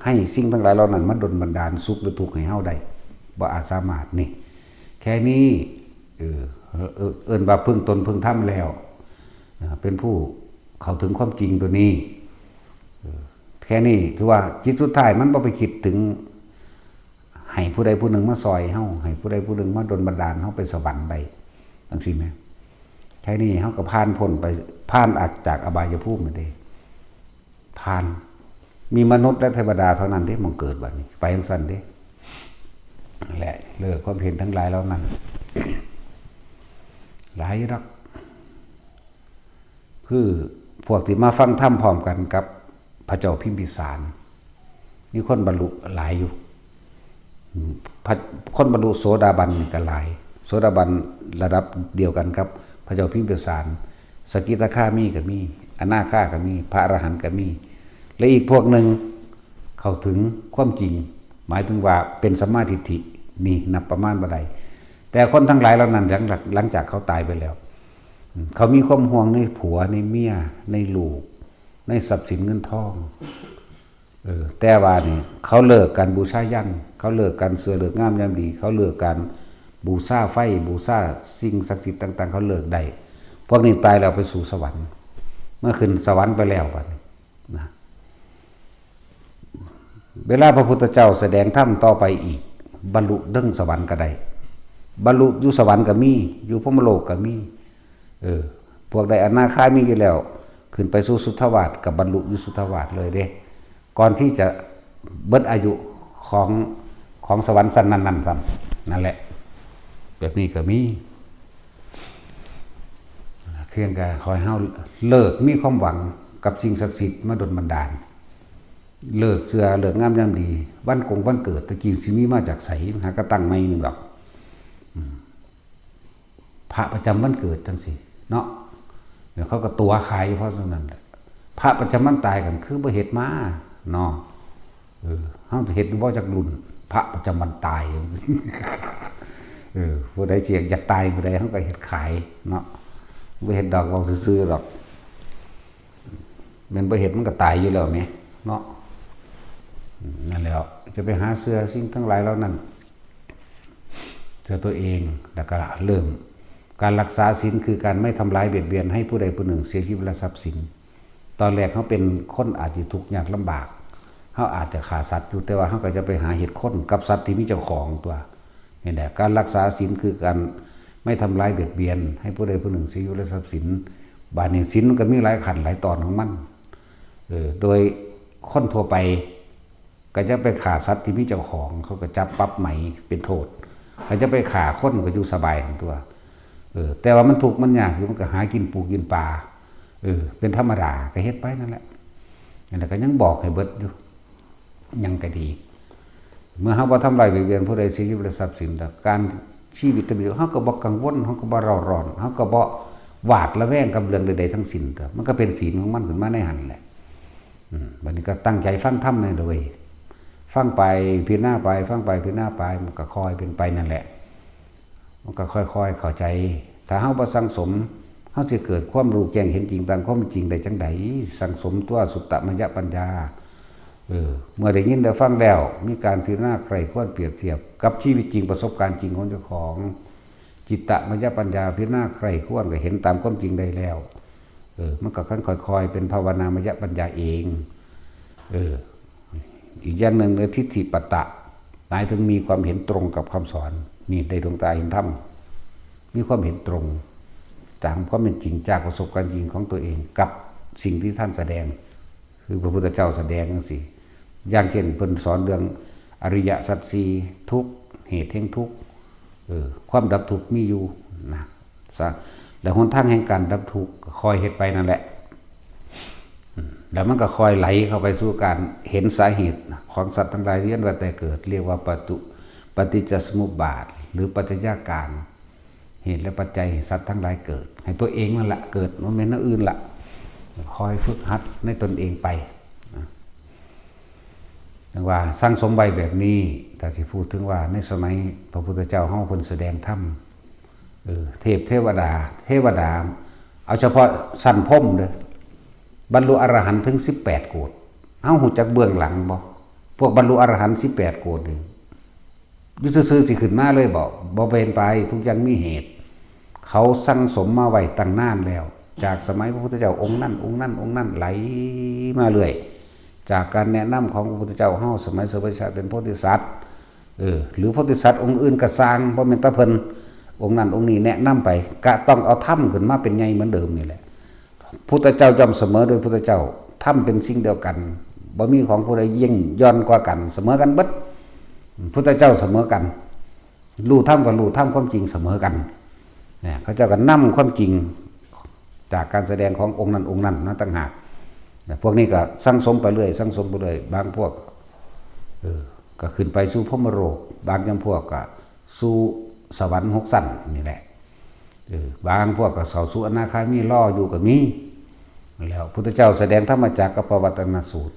ให้สิ่งทั้งหลายเหล่านั้นมาดลบันดาลสุขหรือทุกข์ให้เฮาได้ บ่อาจสามารถนี่ แค่นี้ เออ เออ เอิ้นว่าพึ่งตนพึ่งธรรมแล้ว อ่า เป็นผู้เข้าถึงความจริงตัวนี้ เออ แค่นี้ถือว่าจิตสุดท้ายมันบ่ไปคิดถึง ให้ผู้ใดผู้หนึ่งมาซอยเฮา ให้ผู้ใดผู้หนึ่งมาดลบันดาลเฮาไปสวรรค์ได้ จั่งซี้แหม แค่นี้เฮาก็ผ่านพ้นไป ผ่านออกจากอบายภูมินั่นเด้ ผ่าน มีมนุษย์และเทวดาเท่านั้นเด้ หม่องเกิดบัดนี้ ไปจั่งซั่นเด้ นั่นแหละ เลิกความเห็นทั้งหลายเหล่านั้น หลายอยู่ดอก คือพวกที่มาฟังธรรมพร้อมกันกับพระเจ้าพิมพิสาร มีคนบรรลุหลายอยู่ พระคนบรรลุโสดาบันนี่ก็หลาย โสดาบันระดับเดียวกันกับพระเจ้าพิมพิสาร สกิทาคามีก็มี อนาคาก็มี พระอรหันต์ก็มี และอีกพวกหนึ่งเข้าถึงความจริง หมายถึงว่าเป็นสัมมาทิฏฐิ นี่นับประมาณบ่ได้ แต่คนทั้งหลายเหล่านั้นหลังหลังจากเขาตายไปแล้ว เขามีความห่วงในผัวในเมียในลูก ในทรัพย์สินเงินทอง เออ แต่ว่านี่เขาเลิกการบูชายัญ เขาเลิกการเสื้อเลิกงามยามดี เขาเลิกการบูชาไฟ บูชาสิ่งศักดิ์สิทธิ์ต่างๆ เขาเลิกได้ พวกนี้ตายแล้วไปสู่สวรรค์ เมื่อขึ้นสวรรค์ไปแล้วบัดนี้นะ เวลาพระพุทธเจ้าแสดงธรรมต่อไปอีก บรรลุเทิงสวรรค์ก็ได้ บรรลุอยู่สวรรค์ก็มี อยู่พรหมโลกก็มี เออ พวกได้อนาคามีอยู่แล้ว ขึ้นไปสู่สุทธาวาสก็บรรลุอยู่สุทธาวาสเลยเด้ ก่อนที่จะเบิดอายุของของสวรรค์ชั้นนั้นๆ ซ้ำ นั่นแหละ แบบนี้ก็มี เพียงแต่ขอให้เฮาเลิกมีความหวังกับสิ่งศักดิ์สิทธิ์มาดลบันดาล เลิกเสื้อเลิกงามยามดี วันกงวันเกิดตะกี้สิมีมาจากไส หากระตั้งไม่หนึ่งดอก อืม พระประจำวันเกิดจังสิเนาะ เดี๋ยวเขาก็ตั๋วขายอยู่เพราะฉะนั้นแหละ พระประจำวันตายกันคือบ่เฮ็ดมาเนาะ เออ เฮาจะเฮ็ดอยู่บ่จักรุ่น พระประจำวันตายจังซี้ เออ ผู้ใดสิอยากตายผู้ใดเฮาก็เฮ็ดขายเนาะ บ่เฮ็ดดอก เว้าซื่อๆดอก แม่นบ่เฮ็ดมันก็ตายอยู่แล้วแหมเนาะ นั่นแหละ จะไปหาเสื้อสิ่งทั้งหลายเหล่านั้น เสื้อตัวเอง แล้วก็เริ่ม การรักษาศีลคือการไม่ทำร้ายเบียดเบียนให้ผู้ใดผู้หนึ่งเสียชีวิตและทรัพย์สิน ตอนแรกเขาเป็นคนอาจจะทุกข์ยากลำบาก เขาอาจจะฆ่าสัตว์อยู่ แต่ว่าเขาก็จะไปหาเฮ็ดคนกับสัตว์ที่มีเจ้าของตัว นี่แหละ การรักษาศีลคือการไม่ทำร้ายเบียดเบียนให้ผู้ใดผู้หนึ่งเสียชีวิตและทรัพย์สิน บาดนี้ศีลมันก็มีหลายขั้นหลายตอนของมัน เออ โดยคนทั่วไป ก็จะไปฆ่าสัตว์ที่มีเจ้าของ เขาก็จับปรับไหมเป็นโทษ เขาจะไปฆ่าคนก็อยู่สบายของตัว เออ แต่ว่ามันทุกข์มันยากอยู่ มันก็หากินปูกินปลา เออ เป็นธรรมดา ก็เฮ็ดไปนั่นแหละ นั่นแหละ ก็ยังบอกให้เบิดอยู่ ยังก็ดี เมื่อเฮาบ่ทำลายเบียดเบียนผู้ใดเสียชีวิตและทรัพย์สิน แล้วการชีวิตตะบิว เฮาก็บ่กังวล เฮาก็บ่เร่าร้อน เฮาก็บ่หวาดระแวงกับเรื่องใดๆทั้งสิ้น มันก็เป็นศีลของมันขึ้นมาในหั่นแหละ อืม บัดนี้ก็ตั้งใจฟังธรรมนี่เด้อเว้ย ฟังไปพิจารณาไป ฟังไปพิจารณาไป มันก็ค่อยเป็นไปนั่นแหละ มันก็ค่อยๆเข้าใจ ถ้าเฮาบ่สั่งสม เฮาสิเกิดความรู้แจ้งเห็นจริงตามความเป็นจริงได้จั่งใด สั่งสมตัวสุตตมยปัญญา เออ เมื่อได้ยินได้ฟังแล้ว มีการพิจารณาใคร่ครวญเปรียบเทียบกับชีวิตจริงประสบการณ์จริงของเจ้าของ จิตตมยปัญญา พิจารณาใคร่ครวญก็เห็นตามความจริงได้แล้ว เออ มันก็ค่อยๆเป็นภาวนามยปัญญาเอง เออ อีกอย่างหนึ่งเนยทิฏฐิปัตตะ หมายถึงมีความเห็นตรงกับคำสอน นี่ได้ดวงตาเห็นธรรม มีความเห็นตรง ตามความเป็นจริงจากประสบการณ์จริงของตัวเองกับสิ่งที่ท่านแสดง คือพระพุทธเจ้าแสดงจังซี้ อย่างเช่นเพิ่นสอนเรื่องอริยสัจสี่ทุกข์ เหตุแห่งทุกข์ เออ ความดับทุกข์มีอยู่นะ ซะ แล้วหนทางแห่งการดับทุกข์ก็ค่อยเฮ็ดไปนั่นแหละ อืม แล้วมันก็ค่อยไหลเข้าไปสู่การเห็นสาเหตุของสัตว์ทั้งหลายเวียนว่ายตายเกิด เรียกว่าปตุ ปฏิจจสมุปบาท หรือปัจจัยการ เหตุและปัจจัยให้สัตว์ทั้งหลายเกิด ให้ตัวเองนั่นแหละเกิด บ่แม่นแนวอื่นละ ค่อยฝึกหัดในตนเองไปนะ จั่งว่าสั่งสมไว้แบบนี้ ถ้าสิพูดถึงว่าในสมัยพระพุทธเจ้าเฮาเพิ่นแสดงธรรม เออ เทพเทวดา เทวดา เอาเฉพาะชั้นพรหมเด้อ บรรลุอรหันต์ถึงสิบแปดโกฏ เฮาฮู้จักเบื้องหลังบ่ พวกบรรลุอรหันต์สิบแปดโกฏนี่ อยู่ซื่อๆสิขึ้นมาเลยบ่ บ่เป็นไป ทุกอย่างมีเหตุ เขาสั่งสมมาไว้ตั้งนานแล้ว จากสมัยพระพุทธเจ้าองค์นั้น องค์นั้น องค์นั้น ไหลมาเรื่อย จากการแนะนำของพระพุทธเจ้าเฮา สมัยสมเด็จพระสัมมาสัมพุทธเจ้าเป็นโพธิสัตว์ เออ หรือโพธิสัตว์องค์อื่นก็ซ่าง บ่แม่นแต่เพิ่น องค์นั้นองค์นี้แนะนำไป ก็ต้องเอาธรรมขึ้นมาเป็นใหญ่เหมือนเดิมนี่แหละ พุทธเจ้าย่อมเสมอโดยพุทธเจ้า ธรรมเป็นสิ่งเดียวกัน บ่มีของผู้ใดยิ่งย่อนกว่ากัน เสมอกันเบิด พุทธเจ้าเสมอกัน รู้ธรรมก็รู้ธรรมความจริงเสมอกัน เนี่ย เขาเจ้าก็นำความจริงจากการแสดงขององค์นั้นองค์นั้นนะต่างหาก แต่พวกนี้ก็สั่งสมไปเรื่อย สั่งสมไปเรื่อย บางพวก เออ ก็ขึ้นไปสู่พรหมโลก บางจำพวกก็สู่สวรรค์หกชั้นนี่แหละ เออ บางพวกก็เข้าสู่อนาคามีรออยู่ก็มี แล้วพุทธเจ้าแสดงธรรมจักรกัปปวัตตนสูตร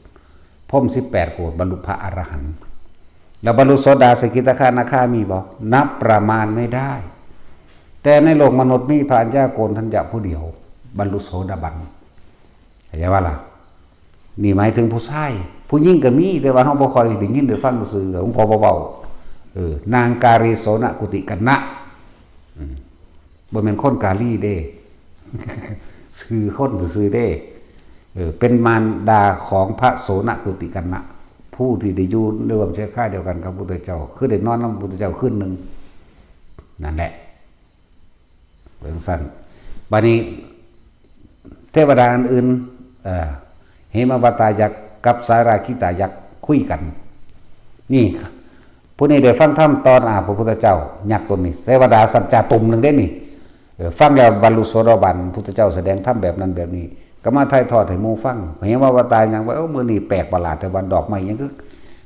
พรหมสิบแปดโกฏบรรลุพระอรหันต์ แล้วบรรลุโสดาสกิทาคานาคามีบ่ นับประมาณไม่ได้ แต่ในโลกมนุษย์มีพระอัญญาโกณฑัญญะผู้เดียว บรรลุโสดาบัน เข้าใจว่าล่ะ นี่หมายถึงผู้ชาย ผู้หญิงก็มี แต่ว่าเฮาบ่ค่อยได้ยินได้ฟังซื่อ หลวงพ่อบ่เว้า เออ นางกาลีโสนกุติกัณณะ อืม บ่แม่นคนกาลีเด้ ชื่อคนซื่อๆเด้ เออ เป็นมารดาของพระโสนกุติกัณณะ ผู้ที่ได้อยู่ร่วมเชื้อค่ายเดียวกันกับพุทธเจ้า คือได้นอนนำพุทธเจ้าคืนหนึ่ง นั่นแหละ เป็นจั่งซั้น บัดนี้ เทวดาอันอื่น เอ่อ เหมวัตตายักษ์กับสาราคิตายักษ์คุยกัน นี่ ผู้นี้ได้ฟังธรรมต่อหน้าพระพุทธเจ้า ยักษ์ตนนี้ เทวดาชั้นจาตุมหนึ่งเด้นี่ เออ ฟังแล้วบรรลุโสดาบัน พุทธเจ้าแสดงธรรมแบบนั้นแบบนี้ ก็มาถ่ายทอดให้หมู่ฟัง เหมวัตตายังว่า เอ้า มื้อนี้แปลกประหลาด แต่ว่าดอกไม้ยังคือ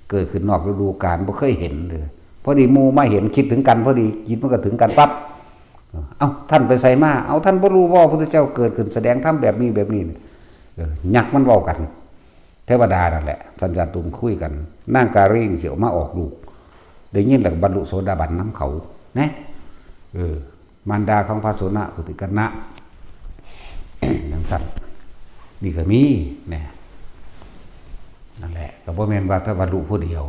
เกิดขึ้นนอกฤดูกาล บ่เคยเห็นเลย พอดีหมู่มาเห็น คิดถึงกัน พอดีจิตมันก็ถึงกันปั๊บ เอ้า ท่านไปไสมา เอ้า ท่านบ่รู้บ่ พุทธเจ้าเกิดขึ้นแสดงธรรมแบบนี้แบบนี้ เออ ยักษ์มันเว้ากัน เทวดานั่นแหละ ชั้นจาตุมคุยกัน นางกาลีนี่สิออกมาออกลูก ได้ยินแล้วก็บรรลุโสดาบันนำเขา นะ เออ มารดาของพระโสนกุติกัณณะ จั่งซั้น นี่ก็มี นะ นั่นแหละ ก็บ่แม่นว่าแต่บรรลุผู้เดียว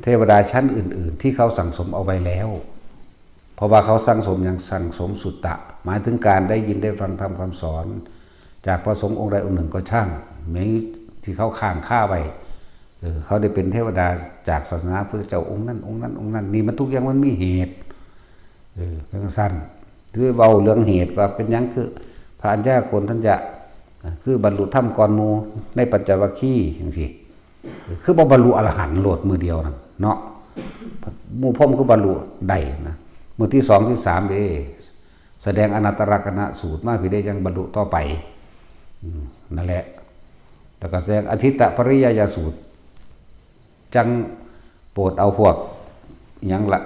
เทวดาชั้นอื่นๆ ที่เขาสั่งสมเอาไว้แล้ว เพราะว่าเขาสั่งสมหยัง สั่งสมสุตตะ หมายถึงการได้ยินได้ฟังธรรมคำสอน จากพระสงฆ์องค์ใดองค์หนึ่งก็ช่าง ในที่เขาค้างคาไว้ เออ เขาได้เป็นเทวดาจากศาสนาพุทธเจ้าองค์นั้นองค์นั้นองค์นั้น นี่มันทุกอย่างมันมีเหตุ เออ เป็นจั่งซั้น คือเว้าเรื่องเหตุว่าเป็นหยังคือพระอัญญาโกณฑัญญะ อ่ะ คือบรรลุธรรมก่อนหมู่ในปัญจวัคคีย์จั่งซี้ คือบ่บรรลุอรหันต์โลดมื้อเดียวนั่นเนาะ หมู่พรหมคือบรรลุได้นะ มื้อที่สองที่สามเด้ แสดงอนัตตลักษณสูตรมาพี้เด้ จั่งบรรลุต่อไป อืม นั่นแหละ แล้วก็แสดงอทิตตปริยายสูตร จั่งโปรดเอาพวกหยังละ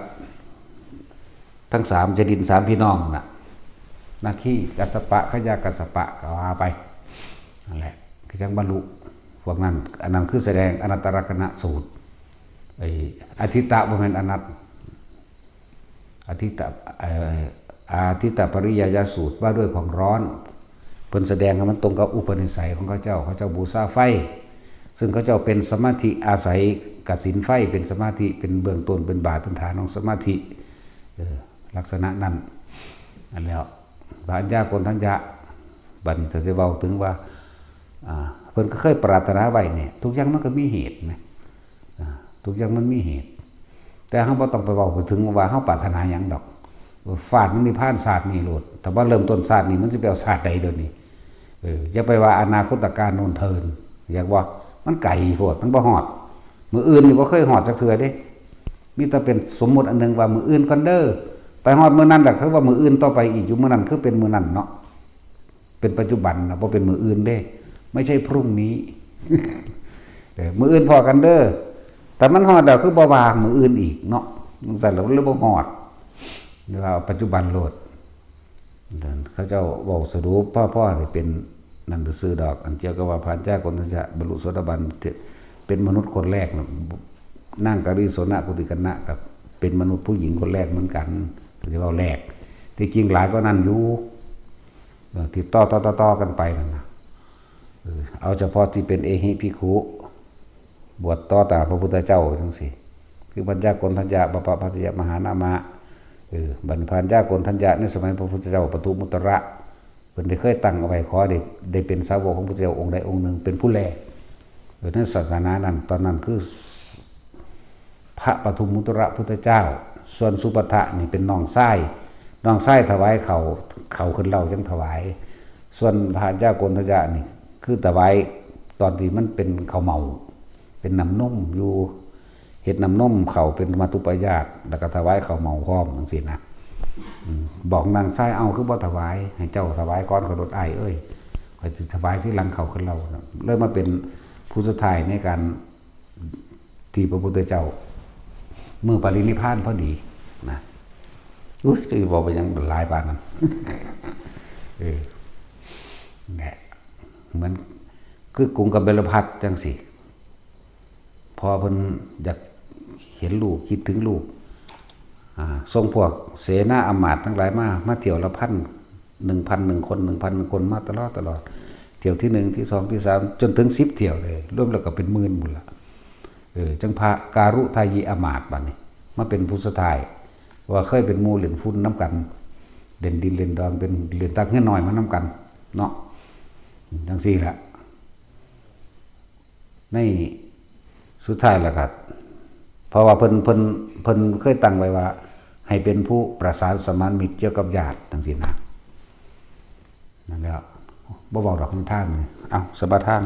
ทั้งสามจดินสามพี่น้องน่ะ นาคีกัสสปะ ขยะกัสสปะ ก็ว่าไป นั่นแหละ คือจั่งบรรลุ พวกนั้น อันนั้นคือแสดงอนัตตลักษณสูตร ไอ้อทิตตะบ่แม่นอนัต อทิตตะ เอ่อ อทิตตปริยายสูตรว่าด้วยของร้อน เพิ่นแสดงให้มันตรงกับอุปนิสัยของเขาเจ้า เขาเจ้าบูชาไฟ ซึ่งเขาเจ้าเป็นสมาธิ อาศัยกสิณไฟเป็นสมาธิ เป็นเบื้องต้น เป็นบาทเป็นฐานของสมาธิ เออ ลักษณะนั้น อันแล้ว พระอัญญาโกณฑัญญะ บัดนี้ถ้าสิเว้าถึงว่า อ่า เพิ่นก็เคยปรารถนาไว้เนี่ย ทุกอย่างมันก็มีเหตุนะ อ่า ทุกอย่างมันมีเหตุ แต่เฮาบ่ต้องไปเว้าไปถึงว่าเฮาปรารถนาหยังดอก ฟาดมันนิพพานชาตินี้โลด แต่ว่าเริ่มต้นชาตินี้มันสิไปเอาชาติใดเดี๋ยวนี้ เออ อย่าไปว่าอนาคตกาลโน่นเทิน อยากว่ามันไกลโพด มันบ่ฮอด มื้ออื่นนี่บ่เคยฮอดจักเทื่อเด้ มีแต่เป็นสมมุติอันหนึ่งว่ามื้ออื่นก่อนเด้อ ไปฮอดมื้อนั้นแหละ คือว่ามื้ออื่นต่อไปอีกอยู่ มื้อนั้นคือเป็นมื้อนั้นเนาะ เป็นปัจจุบันนะ บ่เป็นมื้ออื่นเด้ ไม่ใช่พรุ่งนี้ เออ มื้ออื่นพ้อกันเด้อ แต่มันฮอดแล้วคือบ่ว่ามื้ออื่นอีกเนาะ จั่งซั้นแล้วเลยบ่ฮอด เรียกว่าปัจจุบันโลด เขาเจ้าเว้าสรุป พ่อๆ นี่เป็นนั่นซื่อๆดอก อันเจ้าก็ว่าพระอัญญาโกณฑัญญะบรรลุโสดาบัน เป็นมนุษย์คนแรกน่ะ นางกาลีโสนกุติกัณณะก็เป็นมนุษย์ผู้หญิงคนแรกเหมือนกัน ที่เว้าแรก ที่จริงหลายกว่านั้นอยู่ เออ ที่ต่อๆๆๆกันไปนั่นน่ะ เออ เอาเฉพาะที่เป็นเอหิภิกขุ บวชต่อตามพระพุทธเจ้าจั่งซี้ คือพระอัญญาโกณฑัญญะ บพพัทยมหานามะ เออ บัดนี้พระอัญญาโกณฑัญญะในสมัยพระพุทธเจ้าปทุมมุตระ เพิ่นได้เคยตั้งเอาไว้ขอได้ ได้เป็นสาวกของพระพุทธเจ้าองค์ใดองค์หนึ่งเป็นผู้แรก เออ ในศาสนานั้น ตอนนั้นคือ พระปทุมมุตระพุทธเจ้า ส่วนสุภัททะนี่เป็นน้องชาย น้องชายถวายข้าว ข้าวขึ้นเหล้าจั่งถวาย ส่วนพระอัญญาโกณฑัญญะนี่คือถวายตอนที่มันเป็นข้าวเหมา เป็นน้ำนมอยู่ เฮ็ดน้ำนมข้าวเป็นมัตตุปายาต แล้วก็ถวายข้าวเหมาพร้อมจั่งซี้นะ อืม บอกน้องชาย เอ้า คือบ่ถวาย ให้เจ้าถวายก่อน ข้อยโลดอ้ายเอ้ย ข้อยสิถวายทีหลังข้าวขึ้นเหล้านะ เลยมาเป็นผู้สุดท้ายในการ ที่พระพุทธเจ้า มื้อปรินิพพานพอดีนะ อุ้ย จะบอกไปยังหลายปานนั้น เออ เนี่ย เหมือน คือกรุงกบิลพัสจังสิ พอเพิ่นอยากเห็นลูก คิดถึงลูก อ่า ส่งพวกเสนาอำมาตย์ทั้งหลายมา มาเที่ยวละพัน หนึ่งพันหนึ่งคน หนึ่งพันหนึ่งคน มาตลอด ตลอด เที่ยวที่หนึ่ง ที่สอง ที่สาม จนถึงสิบเที่ยวเลย รวมแล้วก็เป็นหมื่นหมดละ เออ จังพาการุทายีอำมาตย์บัดนี้ มาเป็นผู้สุดท้าย ว่าเคยเป็นหมู่เล่นฝุ่นนำกัน เล่นดินเล่นดอน เป็นเล่นตักเฮือนน้อยมานำกัน เนาะ จังซี่แหละ ในสุดท้ายแล้วก็ เพราะว่าเพิ่น เพิ่น เพิ่นเคยตั้งไว้ว่า ให้เป็นผู้ประสานสมานมิตรเกี่ยวกับญาติ จังซี่นะ นั่นแหละ บ่เว้าดอกนิทานนี่ เอ้า สมาทาน